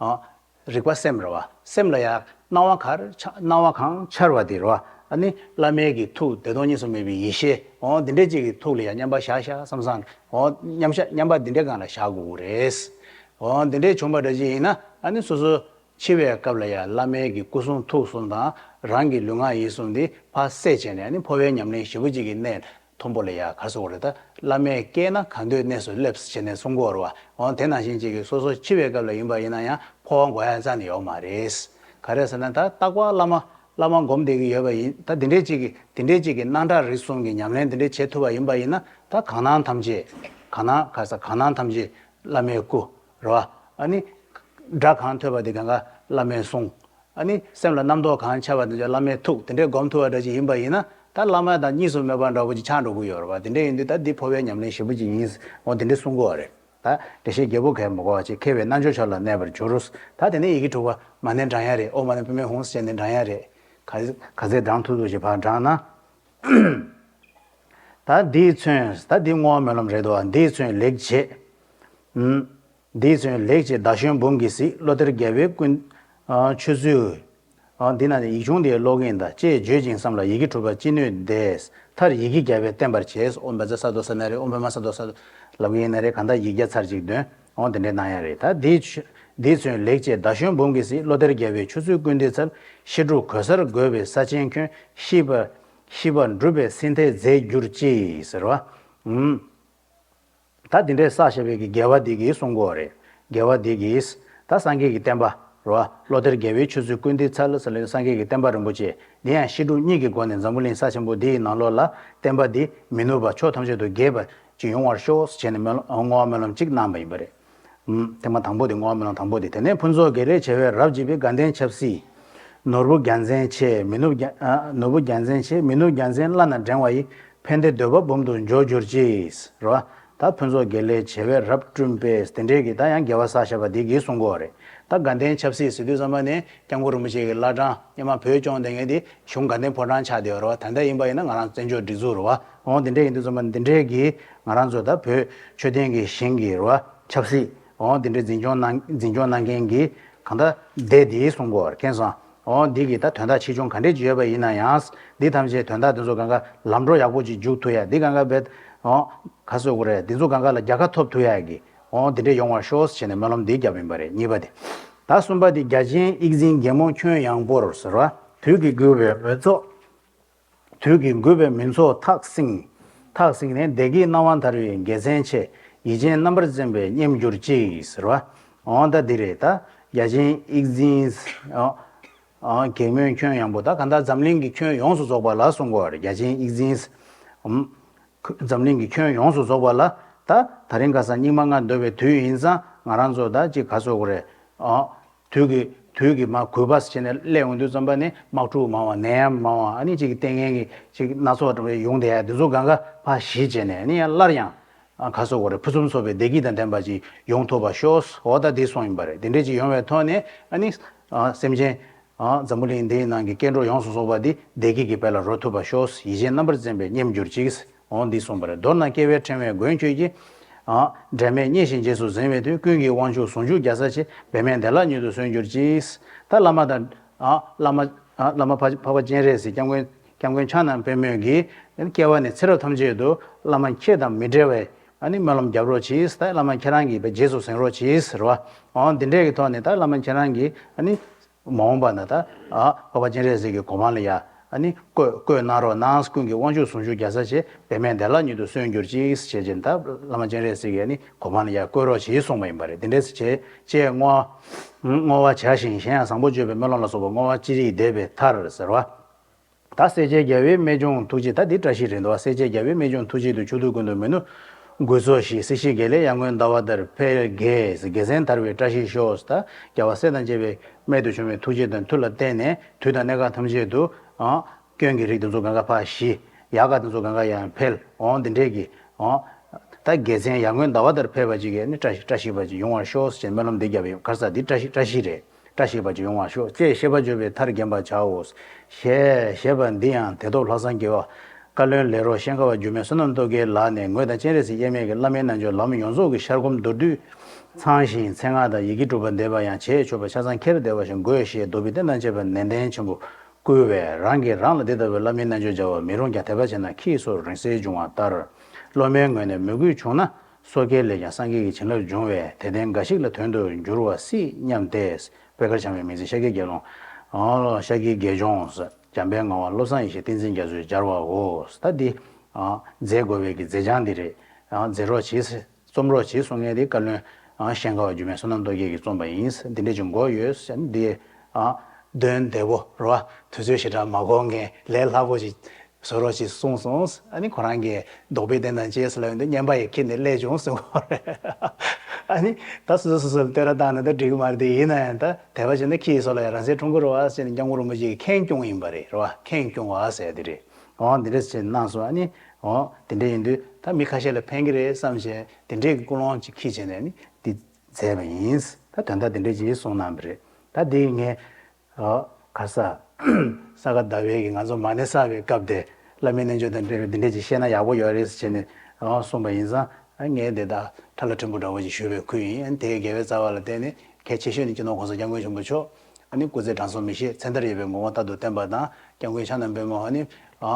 ཨ། རིག་པ་སེམས་རེད་བ། སེམས་ལ་ཡ། སྣང་བ་གར་ཆ་སྣང་བ་གང་འཆར་བ་དེ་རེད་བ། ཨ་ནི་བླ་མའི་གི་ཐུགས་བདེ་སྟོང་གཉིས་སུ་མེད་པའི་ཡེ་ཤེས། འོ་འདི་འདྲས་ཅིག་གི་ཐུགས་ལ་ཡ་མཉམ་པར་བཞག་བཞག་བསམ་བསམ། འོ་མཉམ་བཞག་མཉམ་པ་འདི་འདྲས་སྒང་ལ་བཞག་དགོས་ཀྱི་རེད། འོ་འདི་འདྲས་བྱུང་བ་འདྲ་ཅིག་ཡིན་ན། ཨ་ནི་སོ་སོ་འཆི་བའི་སྐབས་ལ་ཡ་བླ་མའི་གི་སྐུ་གསུང་ཐུགས་གསུམ་དང་རང་གི་ལུས་ངག་ཡིད་གསུམ་འདི་ཕར་བསྲེགས་བྱས་ནས། ཨ་ནི་འཕོ་བའི་ཉམས་ལེན་ཞེ་པོ་ཅིག་གི་གནས་མཐོན་པོ་ལ་ཡ་ག་རེ་ཟེར་དགོས་རེད། ད་བླ་མས་བསྐྱལ་ན་གང་འདོད་གནས་སུ་སླེབས་ཟེར་ནས་གསུང་གི་ཡོད་རེད་བ། འོ་དེ་ནང་བཞིན་ཅིག་གིས་སོ་སོ་འཆི་བའི་སྐབས་ལ་ཡིན་པ་ཡིན་ན་ཡང་འཕོ་བ་འགོག་ཡ་རྩ་ནས་ཡོད་མ་རེད། ག་རེ་ཟེར་ན། ད་རྟག་པར་བླ་མ་བླ་མ་སྒོམ་བསྡད་ཀྱི་ཡོད་པ་ཡིན། ད་དེ་འདྲས་ཅིག་གིས་དེ་འདྲས་ཅིག་གིས་སྣང་གྲགས་རིག་གསུམ་གྱི་ཉམས་ལེན་དེ་འདྲས་བྱེད་ཐུབ་པ་ཡིན་པ་ཡིན་ན། ད་གང་སྣང་ཐམས་ཅད། གང་སྣང་ག་རེ་ཟེར། གང་སྣང་ཐམས་ཅད་བླ་མའི་སྐུ་རེད་བ། ཨ་ནི་སྒྲ་གང་ཐོས་པ་དེ་གང་ག་བླ་མའི་གསུང་། ཨ་ནི་སེམས་ལ་རྣམ་རྟོག་གང་འཆར་བ་དེ་ཚོ་བླ་མའི་ཐུགས། དེ་འདྲས་སྒོམ་ཐུབ་པ་འདྲ་ཅིག་ཡིན་པ་ཡིན་ན། ད་བླ་མ་དང་གཉིས་སུ་མེད་པ་འདྲ་བོ་ཅིག་ཆགས་འགྲོ་གི་ཡོད་རེད་བ། དེ་འདྲས་ཡིན་དུས་ད་འདི་འཕོ་བའི་ཉམས་ལེན་ཞེ་པོ་ཅིག་ཡིན། འོ་དེ་འདྲས་གསུང་གི་ཡོད་རེད། ད་འགྲེལ་བཤད་རྒྱས་པོ་གང་ཡང་མི་དགོས་པ་བྱས། མཁས་པའི་རྣལ་འབྱོར་མཆོག་ལ་གནས་པར་འགྱུར། ད་དེ་ནས་ཡི་གེ་དྲུག་པ་མ་ཎི་བགྲང་ཡ་རེད། ཨོཾ་མ་ཎི་པདྨེ་ཧཱུྃ་ཟེར་ནས་བགྲང་ཡ་རེད། ག་ག་ཚད་བགྲང་ཐུབ་ཐུབ་ཅིག་ཕར་བགྲང་ན། ད་འདིས་མཚོན། ད་འདི་བསྔོ་བ་སྨོན་ལམ་རེད་དོ། འདིས་མཚོན་ལེགས་བྱས། ཨུམ། འདིས་མཚོན་ལེགས་བྱས་ཟླ་གཞོན་འབུམ་གྱིས་གཟིགས། བློ་གཏེར་རྒྱལ་བའི་སྐུ། ཨ། ཆོས་ཚུལ། ཨ། འདི་ན་ནི་ཡིག་ཆུང་འདིའི་ཀློག་གིན་གདའ། ཅེས་བརྗོད་ཅིང་བསམ་ལ་ཡི་གེ་དྲུག་པ་ཅི་ནུས་བཟླས། མཐར་ཡི་གེ་བརྒྱ་པས་བརྟན་པར་བྱས། ཨོཾ་བཛྲ་ས་རྡོ་ས་ན་རེད། ཨོཾ་པདྨ་ས་རྡོ་ས་རྡོ་ལབ་ཀྱི་ཡིན་ན་རེད། གང་ལྟར་ཡིག་བརྒྱ་ཚར་གཅིག་འདོན། འོ་དེ་འདྲས་གནང་ཡ་རེད། ད་འདིས་འདིས་མཚོན་ལེགས་བྱས་ཟླ་གཞོན་འབུམ་གྱིས་གཟིགས། བློ་གཏེར་རྒྱལ་བའི་ཆོས་ཚུལ་ཀུན་འདུས་ཚལ། ཤེས་དྲུག་གོས་གསར་བགོས་པའི་ས་ཆེན་ཁྱོན། ཤེས་པ་ཤེས་པ་འགྲུབ་པའི་སྲིད་མཐའི་རྫས་གྱུར་ཅིག་ཟེར་བ། ཨུམ། ད་དེ་འདྲའི་བསགས་བཞག་པའི་གི་དགེ་བ་འདི་གིས་གསུང་གི་ཡོད་རེད། དགེ་བ་འདི་གིས་ད་སངས་རྒྱས་ཀྱི་བསྟན་པ་རེད་བ། བློ་གཏེར་རྒྱལ་བའི་ཆོས་ཚུལ་ཀུན་འདུས་ཚལ་ཟེར་ལབ་ན་སངས་རྒྱས་ཀྱི་བསྟན་པ་རིན་པོ་ཆེ་འདི་ཡང་ཤེས་དྲུག་གཉིས་ཀྱི་སྒོ་ནས་འཛམ་བུ་གླིང་ས་ཆེན་པོ་འདི་ཡི་ནང་ལོགས་ལ་བསྟན་པ་འདི་མི་ནུབ་པ་ཕྱོགས་ཐམས་ཅད་དུ་རྒྱས་པ་ཅིག་ཡོང་བར་ཤོག་ཟེར་བྱས་ནས་སྨོན་ལམ། བསྔོ་བ་སྨོན་ལམ་གཅིག་གནང་བ་ཡིན་པ་རེད། ཨུམ། ཐེངས་མ་དང་པོ་དེ་བསྔོ་བ་སྨོན་ལམ་དང་པོ་དེ། དེ་ནས་ཕུན་ཚོགས་དགེ་ལེགས་བྱེ་བས་རབ་བརྗིད་པའི། དགའ་ལྡན་ཆབ་སྲིད་ནོར་བུ་རྒྱལ་མཚན་ཆེ། མི་ནུབ་རྒྱལ་ཨ། ནོར་བུ་རྒྱལ་མཚན་ཆེ། མི་ནུབ་རྒྱལ་མཚན་བླ་ན་བསྒྲེང་བ་ཡི། ཕན་བདེ་འདོད་པ་འབུམ་དུ་འཇོ་གྱུར་ཅིག་རེད་བ། ད་ཕུན་ཚོགས་དགེ་ལེགས་བྱེ་བས་རབ་བསྐྲུན་པའི་དེ་འདྲའི་གི་ད་ཡང་དགེ་བ་བསགས་བཞག་པ་འདི་གིས་གསུང་གི་ཡོད་རེད། ད་དགའ་ལྡན་ཆབ་སྲིད་ཟེར་དུས་ཙམ་པ་ནས་སྐྱབས་མགོན་རིན་པོ་ཆེ་གི་བླ་བྲང་། སྔོན་མ་བོད་སྐྱོང་བསྡད་མཁན་དེ་གཞུང་དགའ་ལྡན་ཕོ་བྲང་ཆགས་བསྡད་ཡོད་རེད་བ། ད་ལྟ་ཡིན་པ་ཡིན་ན་ང་རང་བཙན་བྱོལ་སྒྲིག་འཛུགས་རེད་བ། འོ་དེ་འདྲ་ཡིན་དུས་ཙམ་པ་འདི་འདྲའི་གི་ང་རང་ཚོ་ད་བོད་ཆོས་ལྡན་གྱི་ཞིང་གི་རེད་བ། ཆབ་སྲིད། འོ་དེ་འདྲའི་འཛིན་སྐྱོང་གནང་འཛིན་སྐྱོང་གནང་མཁན་གྱི་གང་ལྟར་སྡེ་འདིས་གསུང་གི་ཡོད་རེད། མཁྱེན་སོང་། འོ་འདི་གི་ད་དོན་དག་ཆེ་ཆུང་ག་འདྲས་ཅིག་ཡོད་པ་ཡིན་ན་ཡང་། འདི་ཐམས་ཅད་དོན་དག་འདི་ཚོ་གང་ག་ལམ་འགྲོ་ཡག་པོ་ཅིག་འཇུག་ཐུབ་ཡ། འདི་གང་ག་བེད། འོ་ག་ཟེར་དགོས་རེད། འདི་ཚོ་གང་ག་ལ་རྒྱལ་ཁ་ཐོབ་ཐུབ་ཡ་གི། འོ་འདི་འདྲས་ཡོང་བར་ཤོག་ཟེར་ནས་སྨོན་ལམ་འདི་བརྒྱབ་ཡིན་པ་རེད། གཉིས་པ་དེ། ད་གསུམ་པ་དེ། བརྒྱ་བྱིན་དབྱིག་འཛིན་རྒན་མོ་ཁྱོན་ཡངས་པོར་ཟེར་བ། དུས་ཀྱིས་བསྒུལ་བའི་འོལ་ཚོགས། དུས་ཀྱིས་བསྒུལ་བའི་མུན་ཚོགས་ཐག་བསྲིངས། ཐག་བསྲིངས་ནས་བདེ་སྐྱིད་སྣང་བ་དར་བའི་དགེ་མཚན་ཆེ། ཡིད་ཅན་རྣམ་པར་འཛིན་པའི་སྙེམས་གྱུར་ཅིག་ཟེར་བ། འོ་ད་འདི་རེད་ད། བརྒྱ་བྱིན་དབྱིག་འཛིན། འོ། འོ་རྒན་མོའི་ཁྱོན་ཡངས་པོ། ད་གང་ལྟར་འཛམ་གླིང་གི་ཁྱོན་ཡོངས་སུ་རྫོགས་པ་ལ་གསུང་གི་ཡོད་རེད། བརྒྱ་བྱིན་དབྱིག་འཛིན། འོ། འཛམ་གླིང་གི་ཁྱོན་ཡོངས་སུ་རྫོགས་པ་ལ། ད་ད་རིང་ཁ་སང་སྙིགས་མ་ལྔ་འདོད་པའི་དུས་ཡིན་ཙང་། ང་རང་ཚོ་ད་ཅིག་ག་ཟེར་དགོས་རེད། འོ། དུས་ཀྱི་དུས་ཀྱི་མར་རྒུད་པ་བྱས་ནས་སླེབས་ཡོང་དུས་ཙམ་པ་ནས་དམག་འཁྲུག་མང་བ། ནད་ཡམས་མང་བ། ཨ་ནི་ཅིག་གི་ལྟས་ངན་གྱི་ཅིག་སྣ་ཚོགས་འདྲ་བོ་ཡོང་བསྡད་ཡ་འདི་ཚོ་གང་ག་ཕར་ཞི་བྱས་ནས། ཨ་ནི་ཡང་སླར་ཡང་ ཨ་ག་སོགས་པ་རེད། ཕུན་སུམ་ཚོགས་པའི་བདེ་སྐྱིད་དང་ལྡན་པ་ཅིག་ཡོང་ཐུབ་པ་ཤོག་འོ་ད་འདི་གསུངས་ཡིན་པ་རེད། དེ་འདྲས་ཅིག་ཡོང་བའི་ཐོག་ནས་ཨ་ནི་ཨ་སེམས་ཅན་ཨ་འཛམ་བུ་གླིང་འདིའི་ནང་གི་སྐྱེ་འགྲོ་ཡོངས་སུ་རྫོགས་པ་འདི་བདེ་སྐྱིད་ཀྱི་དཔལ་ལ་རོལ་ཐུབ་པ་ཤོག་ཡིད་ཅན་རྣམ་པར་འཛིན་པའི་སྙེམས་གྱུར་ཅིག་འོ་འདི་གསུངས་པ་རེད། མདོར་ན་སྐྱེ་བའི་ཕྲེང་བའི་མགོན་ཁྱོད་ཀྱིས། ཨ་འབྲལ་མེད་མཉེས་ཤིང་རྗེས་སུ་འཛིན་པའི་དུས། ཀུན་གྱི་དབང་ཕྱུག་ཟུང་འཇུག་རྒྱལ་སྲས་ཆེ། འབད་མེད་བདེ་བླག་མྱུར་དུ་གསོན་གྱུར་ཅིག་ད་བླ་མ་དང་། ཨ་བླ་མ་ཨ་བླ་མ་འཕགས་འཕགས་པ་སྤྱན་རས་གཟིགས། སྐྱབས་མགོན་སྐྱབས་མགོན་ཕྱག་ན་པདྨོ་གིས་སྐྱེ་བ་ནས་ཚེ་རབས་ཐམས་ཅད་དུ་བླ་མ་ཁྱེད་དང་མི་འབྲལ་བའི་ཨ་ནི་སྨོན་ལམ་རྒྱབ་རོགས་གྱིས། ད་བླ་མ་ཁྱེད་རང་གིས་རྗེས་སུ་འཛིན་རོགས་གྱིས་ཟེར་བ། འོ་འདི་འདྲས་ཀྱི་ཐོག་ནས་ད་བླ་མ་ཁྱེད་རང་གིས་ཨ་ནི། མ་འོངས་པ་ན་ད་ཨ་འཕགས་པ་སྤྱན་རས་གཟིགས་ཀྱི་གོ་འཕང་ལ་ཡ་ཨ་ནི་བཀོད་བཀོད་གནང་རོགས་གནང་། ཀུན་གྱི་དབང་ཕྱུག་ཟུང་འཇུག་རྒྱལ་སྲས་ཆེ། འབད་མེད་བདེ་བླག་མྱུར་དུ་གསོན་གྱུར་ཅིག་ཞེས་བྱས་ད་བླ་མ་སྤྱན་རས་གཟིགས་ཀྱིས་ཨ་ནི་གོ་འཕང་ལ་ཡ་བཀོད་རོགས་བྱེད་གསུངས་པ་ཡིན་པ་རེད། དེ་འདྲས་བྱས་བྱས་བསྔོ་བ་བྱ་ཞིང་གཞན་ཡང་བཟང་པོ་སྤྱོད་པའི་སྨོན་ལམ་ལ་སོགས་པ་བསྔོ་བ་ཅི་རིགས་བཟླས་པའི་མཐར་ཟེར་བ། ད་སྲས་བཅས་རྒྱལ་བའི་རྨད་བྱུང་ཐུགས་རྗེ། ད་འདི་བཀྲ་ཤིས་རེད་འདུག་སྲས་བཅས་རྒྱལ་བའི་རྨད་བྱུང་ཐུགས་རྗེ་དུ་ཆུ་ཐུགས་ཀུན་ཏུ་མི་ནུབ། འགོས་ཚོགས་ཞི། སྲིད་ཞིའི་དགེ་ལེགས་ཡར་ངོའི་ཟླ་བ་ལྟར་འཕེལ་རྒྱས། དགེ་མཚན་དར་བའི་བཀྲ་ཤིས་ཤོག་ད་རྒྱལ་བ་སྲས་དང་བཅས་པའི་རྨད་དུ་བྱུང་བའི་ཐུགས་རྗེ་དང་མཐུ་ལ་བརྟེན་ནས་དུས་དང་གནས་སྐབས་ཐམས་ཅད་དུ་ཨ་སྐྱོན་གྱི་རིགས་དེ་ཚོ་གང་ག་ཕར་ཞི། ཡག་ག་དེ་ཚོ་གང་ག་ཡང་འཕེལ། འོང་འདི་འདྲས་ཀྱི་འོང་ད་དགེ་མཚན་ཡར་ངོའི་ཟླ་བ་ལྟར་འཕེལ་བ་ཅིག་གིས་ནི་བཀྲ་ཤིས་བཀྲ་ཤིས་པ་ཅིག་ཡོང་བར་ཤོག་ཅེས་སྨོན་ལམ་འདི་བརྒྱབ་ཡོད། ག་རེ་ཟེར་འདི་བཀྲ་ཤིས་བཀྲ་ཤིས་རེད། བཀྲ་ཤིས་པ་ཅིག་ཡོང་བར་ཤོག་ཅེས་བཤད་པ་བརྗོད་པའི་མཐར་བརྒྱན་པར་བྱའོ། ཞེས་བཤད་པ་འདི་ཡང་དེ་ཐོབ་ལྷག་བསམ་དགེ་བ། བཀའ་བློན་ལས་རོགས་ཤན་ཁ་བ་འགྱུར་མེད་བསོད་ནམས་སྟོབས་རྒྱལ་ལགས་ནས་ངོས་དང་སྤྱན་རས་གཟིགས་དབྱེར་མེད་ཀྱི་བླ་མའི་རྣལ་འབྱོར་ལམ་ཡོངས་རྫོགས་ཀྱི་ཤར་སྒོམ་མདོར་བསྡུས་ཚང་ཞིང་མཚན་སྔགས་དང་ཡི་གེ་དྲུག་པ་བཟླས་པ་ཡང་བྱས་ཆོག་པ་ཆ་ཚང་ཁྱེར་བདེ་བ་ཞིང་དགོས་ཞེས་མདོ་པའི་བསྟན་དང་བཅས་པ་ནན་ཏན་ཆེན་པོ་བསྐུལ་བས་རང་གིས་རང་ལ་འདི་ལྟ་བུའི་བླ་མའི་རྣལ་འབྱོར་སྦྱར་བ་མི་རུང་ཀྱང་དད་པ་བྱས་ན་ཁྱིའི་སོར་རིང་བསྲེལ་འབྱུང་བ་ལྟར། སློབ་མའི་ངོས་ནས་མོས་གུས་བྱུང་ན། སོ་སྐྱེ་ལས་ཀྱང་སངས་རྒྱས་ཀྱི་བྱིན་རླབས་འབྱུང་བས་དད་ལྡན་འགའ་ཞིག་ལ་དོན་དུ་འགྱུར་བ་སྲིད་སྙམ་སྟེ། པད་དཀར་འཆང་བའི་མིང་ཚིག་ཤཱཀྱའི་དགེ་སློང་། ཨ་ཤཱཀྱའི་དགེ་སྦྱོང་། འཇམ་དཔལ་ངག་དབང་བློ་བཟང་ཡེ་ཤེས་བསྟན་འཛིན་རྒྱ་མཚོས་སྦྱར་བའོ། ད་འདི་ཨ་མཛད་དགོས་པའི་གི་མཛད་བྱང་འདི་རེད། ཨ་མཛད་རོགས་བྱེད། རྩོམ་རོགས་བྱེད་གསུང་མཁན་དེ་བཀའ་བློན་ཨ་ཤན་ཁ་བ་འགྱུར་མེད་བསོད་ནམས་སྟོབས་རྒྱལ་གྱིས་རྩོམ་པ་ཡིན། འདི་འདྲ་ཅིག་འགོ་ཡོད་ཟེར་ནས་འདི་ཨ་འདོན་བདེ་པོ་རེད་བ། དུས་ཚོད་ཞེ་དྲག་མ་འགོར་མཁན་ལས་སླ་པོ་ཅིག་བཟོ་རོགས་ཅིག་གསུངས་སོང་། ཨ་ནི་ཁོ་རང་གིས་རྡོག་པས་བསྟན་དང་བཅས་ལབ་ཡོང་དུས་རྔན་པ་ཡི་ཁྱེར་ནས་སླེབས་བྱུང་གསུང་གི་རེད། ཨ་ནི་ད་སོ་སོ་སོ་སོ་ལ་བསྟོད་ར་བཏང་ན་ད་འགྲིག་གི་མ་རེད་དེ། ཡིན་ན་ཡང་ད་དད་པ་བྱས་ན་ཁྱི་ཡི་སོ་ལ་ཡང་རང་སྲེག་འཁྲུངས་ཀྱི་རེད་བ་ཟེར་ནས་སྐྱབས་མགོན་རིན་པོ་ཆེ་གིས་ཁེངས་སྐྱུང་ཡིན་པ་རེད་རེད་བ། ཁེངས་སྐྱུང་བ་ཟེར་དེ་རེད། འོ་འདི་འདྲ་ཞིག་གནང་སོང་། ཨ་ནི་འོ་དེ་འདྲ་ཡིན་དུས་ད་མི་ཁ་ཤས་ལ་ཕན་གྱི་རེད་བསམ་བྱས་དེ་འདྲའི་ཀུན་སློང་ཅིག་ཁྱི་བྱས་ནས་ནི་འདི་མཛད་པ་ཡིན། ད་དོན་དག་དེ་འདྲ་ཅིག་གསུངས་གནང་བ་རེད། ད་འདི་ངས་ཨ་ག་ས་ས་ག་ཟླ་བའི་གི་ང་ཚོ་མ་ཎི་བསགས་པའི་སྐབས་དེ་བླ་མའི་རྣལ་འབྱོར་དང་འབྲེལ་བའི་འདི་འདྲ་ཅིག་བཤད་ན་ཡག་པོ་ཡོད་རེད་ཟེར་བྱས་ནས་ཨ་གསུངས་པ་ཡིན་ཙང་། ཨ་ངས་དེ་དག་ཁྲ་ལ་ཕྲན་བུ་འདྲ་བོ་ཅིག་ཞུས་པའི་ཁུལ་ཡིན། ཨ་ནི་དེའི་དགེ་བའི་རྩ་བ་ལ་བརྟེན་ནས་གལ་ཆེ་ཤོས་ནི་སྤྱི་ནོར་༸གོང་ས་༸སྐྱབས་མགོན་ཆེན་པོ་མཆོག་ཨ་ནི་སྐུ་ཚེ་དྲང་སྲོང་མི་ཤེས་ཚེ་མཐར་ཡོད་པའི་ངོ་བོ་རྟག་ཏུ་བསྟན་པ་དང་། སྐྱབས་མགོན་ཕྱག་ན་པདྨོ་ཨ་ནི་ཨ་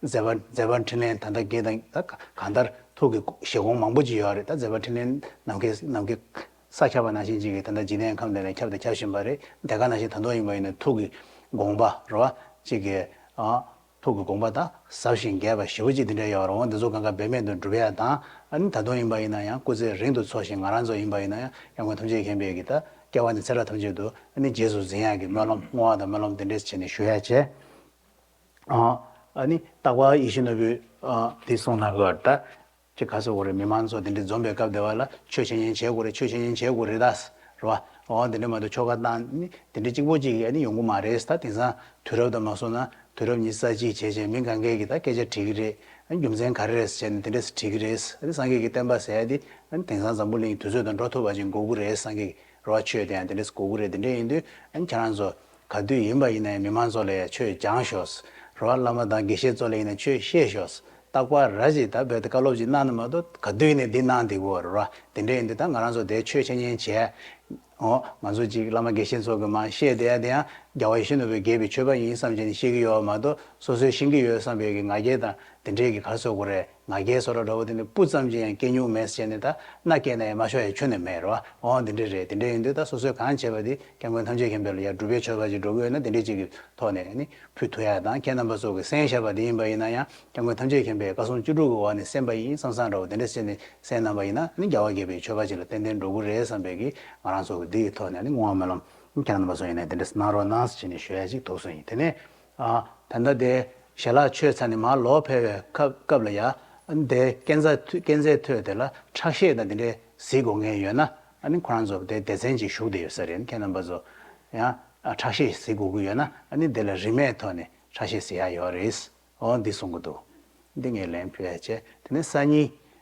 མཛད་པ་མཛད་པ་འཕྲིན་ལས་ད་ལྟ་དགེ་དང་ད་གང་ལྟར་ཐུགས་ཀྱི་བཞེད་དགོངས་མང་པོ་ཅིག་ཡོད་རེད། ད་མཛད་པ་འཕྲིན་ལས་ནམ་མཁའི་ནམ་མཁའི་ས་ཁྱབ་པ་ནང་བཞིན་ཅིག་གིས་ད་ལྟ་འཇིག་རྟེན་ཁམས་འདི་ནས་ཁྱབ་དང་ཁྱབ་བཞིན་པ་རེད། དེ་ག་ནང་བཞིན་ད་དུང་ཡིན་པ་ཡིན་ན་ཐུགས་ཀྱི་དགོངས་པ་རེད་བ། ཅིག་གིས་ཨ་ཐུགས་ཀྱི་དགོངས་པ་དང་ཟབ་ཞིང་རྒྱས་པ་ཞེ་པོ་ཅིག་འདི་འདྲ་ཡོད་རེད། འོ་འདི་ཚོ་གང་ག་འབད་མེད་དུ་འགྲུབ་ཡ་དང་། ཨ་ནི་ད་དུང་ཡིན་པ་ཡིན་ན་ཡང་སྐུ་ཚེ་རིང་དུ་འཚོ་ཞིང་ང་རང་ཚོ་ཡིན་པ་ཡིན་ན་ཡང་སྐྱབས་མགོན་ཐམས་ཅད་མཁྱེན་པའི་གི་ད་སྐྱེ་བ་ནས་ཚེ་རབས་ཐམས་ཅད་དུ་ཨ་ནི་རྗེས་སུ་འཛིན་ཡག་གི་སྨོན་ལམ་བསྔོ་བ་དང་སྨོན་ལམ་འདི་འདྲས་བྱས་ནས་ཞུ་ཡ་བྱས། ཨ་ཨ་ནི་རྟག་པར་ཡིད་བཞིན་ནོར་བུས་ཨ་འདི་གསུངས་གནང་གི་ཡོད་རེད། ད་ཅིག་ག་ཟེར་དགོས་རེད། མི་མང་ཚོ་འདི་འདྲའི་འཛོམས་པའི་སྐབས་དེ་བ་ལ་ཆོས་འཆད་ཉན་བྱེད་དགོས་རེད། ཆོས་འཆད་ཉན་བྱེད་དགོས་རེད་ད་ཟེར་བ། འོ་འདི་འདྲ་མ་གཏོགས་ཆོ་ག་བཏང་ནི་འདི་འདྲ་གཅིག་པོ་གཅིག་ཡ་ནི་ཡོང་གི་མ་རེད་ད། དེང་སང་དུས་རབས་དང་མ་སོང་ན་དུས་རབས་ཉི་ཤུ་རྩ་གཅིག་བྱས་བྱས་མི་གང་གས་ཀྱིས་ད་སྐད་ཆ་དྲིས་ཀྱི་རེད། རྒྱུ་མཚན་ག་རེ་རེད་ཟེར་ནས་འདི་འདྲས་དྲིས་ཀྱི་རེད། ཨ་ནི་སངས་རྒྱས་ཀྱི་བསྟན་པ་ཟེར་ཡ་འདི་ཨ་ནི་དེང་སང་འཛམ་བུ་གླིང་དུས་ཚོད་དང་འགྲོ་ཐུབ་པ་ཅིག་དགོས་ཀྱི་རེད། སངས་རྒྱས་ཀྱི་རེད་བ། ཆོས་དེ་ཡང་འདི་འདྲས་དགོས་ཀྱི་རེད། འདི་འདྲས་ཡིན་དུས་ཨ་ནི་ཁྱེད་རང་ཚོ་ག་དུས་ཡིན་པ་ཡིན་ན་ཡང་མི་མང་ཚོ་ལ་ཡང་ཆོས་སྦྱང་ཤོག་ཟེར་བ། བླ་མ་དང་དགེ་བཤེས་ཚོ་ལ་ཡིན་ན་ཆོས་བཤད་ཤོག་ཟེར། རྟག་པར་ར་ཅིག་ད་བོད་དུ་བཀའ་སློབ་ཅིག་གནང་ན་མ་གཏོགས་ག་དུས་ཡིན་ནའི་འདི་གནང་བསྡད་ཀྱི་ཡོད་རེད་བ། དེ་འདྲ་ཡིན་དུས་ད་ང་རང་ཚོ་དེ་ཆོས་འཆད་ཉན་བྱས། འོ་ང་ཚོ་ཅིག་བླ་མ་དགེ་བཤེས་ཚོ་གིས་མར་བཤད་བསྡད་ཡ་དེ་ཡང་རྒྱལ་བ་ཡིད་བཞིན་ནོར་བུས་གྱེར་བའི་ཆོས་པ་ཡིན་བསམ་བྱས་ནས་བཤད་ཀྱི་ཡོད་པ་མ་གཏོགས་སོ་སོས་ཤེས་ཀྱི་ཡོད་བསམ་པའི་གི་ང་རྒྱལ་དང་དེ་འདྲའི་གི་ག་རེ་ཟེར་དགོས་རེད། ང་རྒྱལ་བཟོ་འདྲ་འདྲ་བོ་དེ་ནི་སྤུ་ཙམ་ཅིག་ཡང་སྐྱེ་མྱོང་མེད་ཟེར་བྱས་ནས་ད་མནའ་སྐྱེལ་ན་ཡང་མ་ཤོར་ཡ་ཁྱོན་ནས་མེད་རེད་བ། འོ་འདི་འདྲ་རེད། དེ་འདྲ་ཡིན་དུས་ད་སོ་སོས་གང་བྱས་པ་དེ་སྐྱབས་མགོན་ཐམས་ཅད་མཁྱེན་པའི་ལ་ཡ་སྒྲུབ་པའི་མཆོད་པ་ཅིག་འགྲོ་གི་ཡོད་ན་དེ་འདྲ་ཅིག་གི་ཐོག་ནས་ནི་ཕུལ་ཐུབ་ཡ་དང་། ཁྱེད་རྣམ་པ་ཚོ་གིས་གསན་བཞག་པ་དེ་ཡིན་པ་ཡིན་ན་ཡང་སྐྱབས་མགོན་ཐམས་ཅད་མཁྱེན་པའི་བཀའ་གསུང་བཅུ་དྲུག་གི་འོག་ནས་གསན་པ་ཡིན་བསམ་བསམ་འདྲ་བོ་དེ་འདྲ་བྱས་ནས་གསན་གནང་པ་ཡིན་ན་ནི་རྒྱལ་བ་དགྱེས་པའི་མཆོད་པ་ཅིག་ལ་ཏན་ཏན་འགྲོ་གི་རེད་བསམ་པའི་གི་ང་རང་ཚོ་གི་འདི་གི་ཐོག་ནས་ནི་བསྔོ་བ་སྨོན་ལམ་ཁྱེད་རྣམ་པ་ཚོ་ཡིན་ན་དེ་འདྲ་གནང་རོགས་གནང་ཟེར་བྱས་ནས་ཞུ་ཡ་ཅིག་ཐུག་སོང་ཡིན། དེ་ནས་ཨ་ད་ལྟ་དེ་ཞལ་ལག་མཆོད་ཚར་ནས་མར་ལོག་ཕེབས་པའི་སྐབས་སྐབས་ལ་ཡ་དེ་སྐས་འཛེག་སྐས་འཛེག་ཐོས་དེ་ལ་ཁྲག་ཤེད་དང་དེ་འདྲའི་གཟིགས་དགོས་མཁན་ཡོད་ན་ཨ་ནི་ཁོ་རང་ཚོ་དེ་སྡེ་ཚན་ཅིག་ཞུགས་བསྡད་ཡོད་ས་རེད། ཁྱེད་རྣམ་པ་ཚོ་ཡང་ཨ་ཁྲག་ཤེད་གཟིགས་དགོས་ཀྱི་ཡོད་ན་ཨ་ནི་དེ་ལ་རིན་མེད་ཐོག་ནས་ཁྲག་ཤེད་གཟིགས་ཡ་ཡོད་རེད། འོ་འདི་གསུང་གི་འདུག་འདི་ངས་ལན་ཕུལ་ཡ་བྱས། དེ་ནས་སང་ཉིན་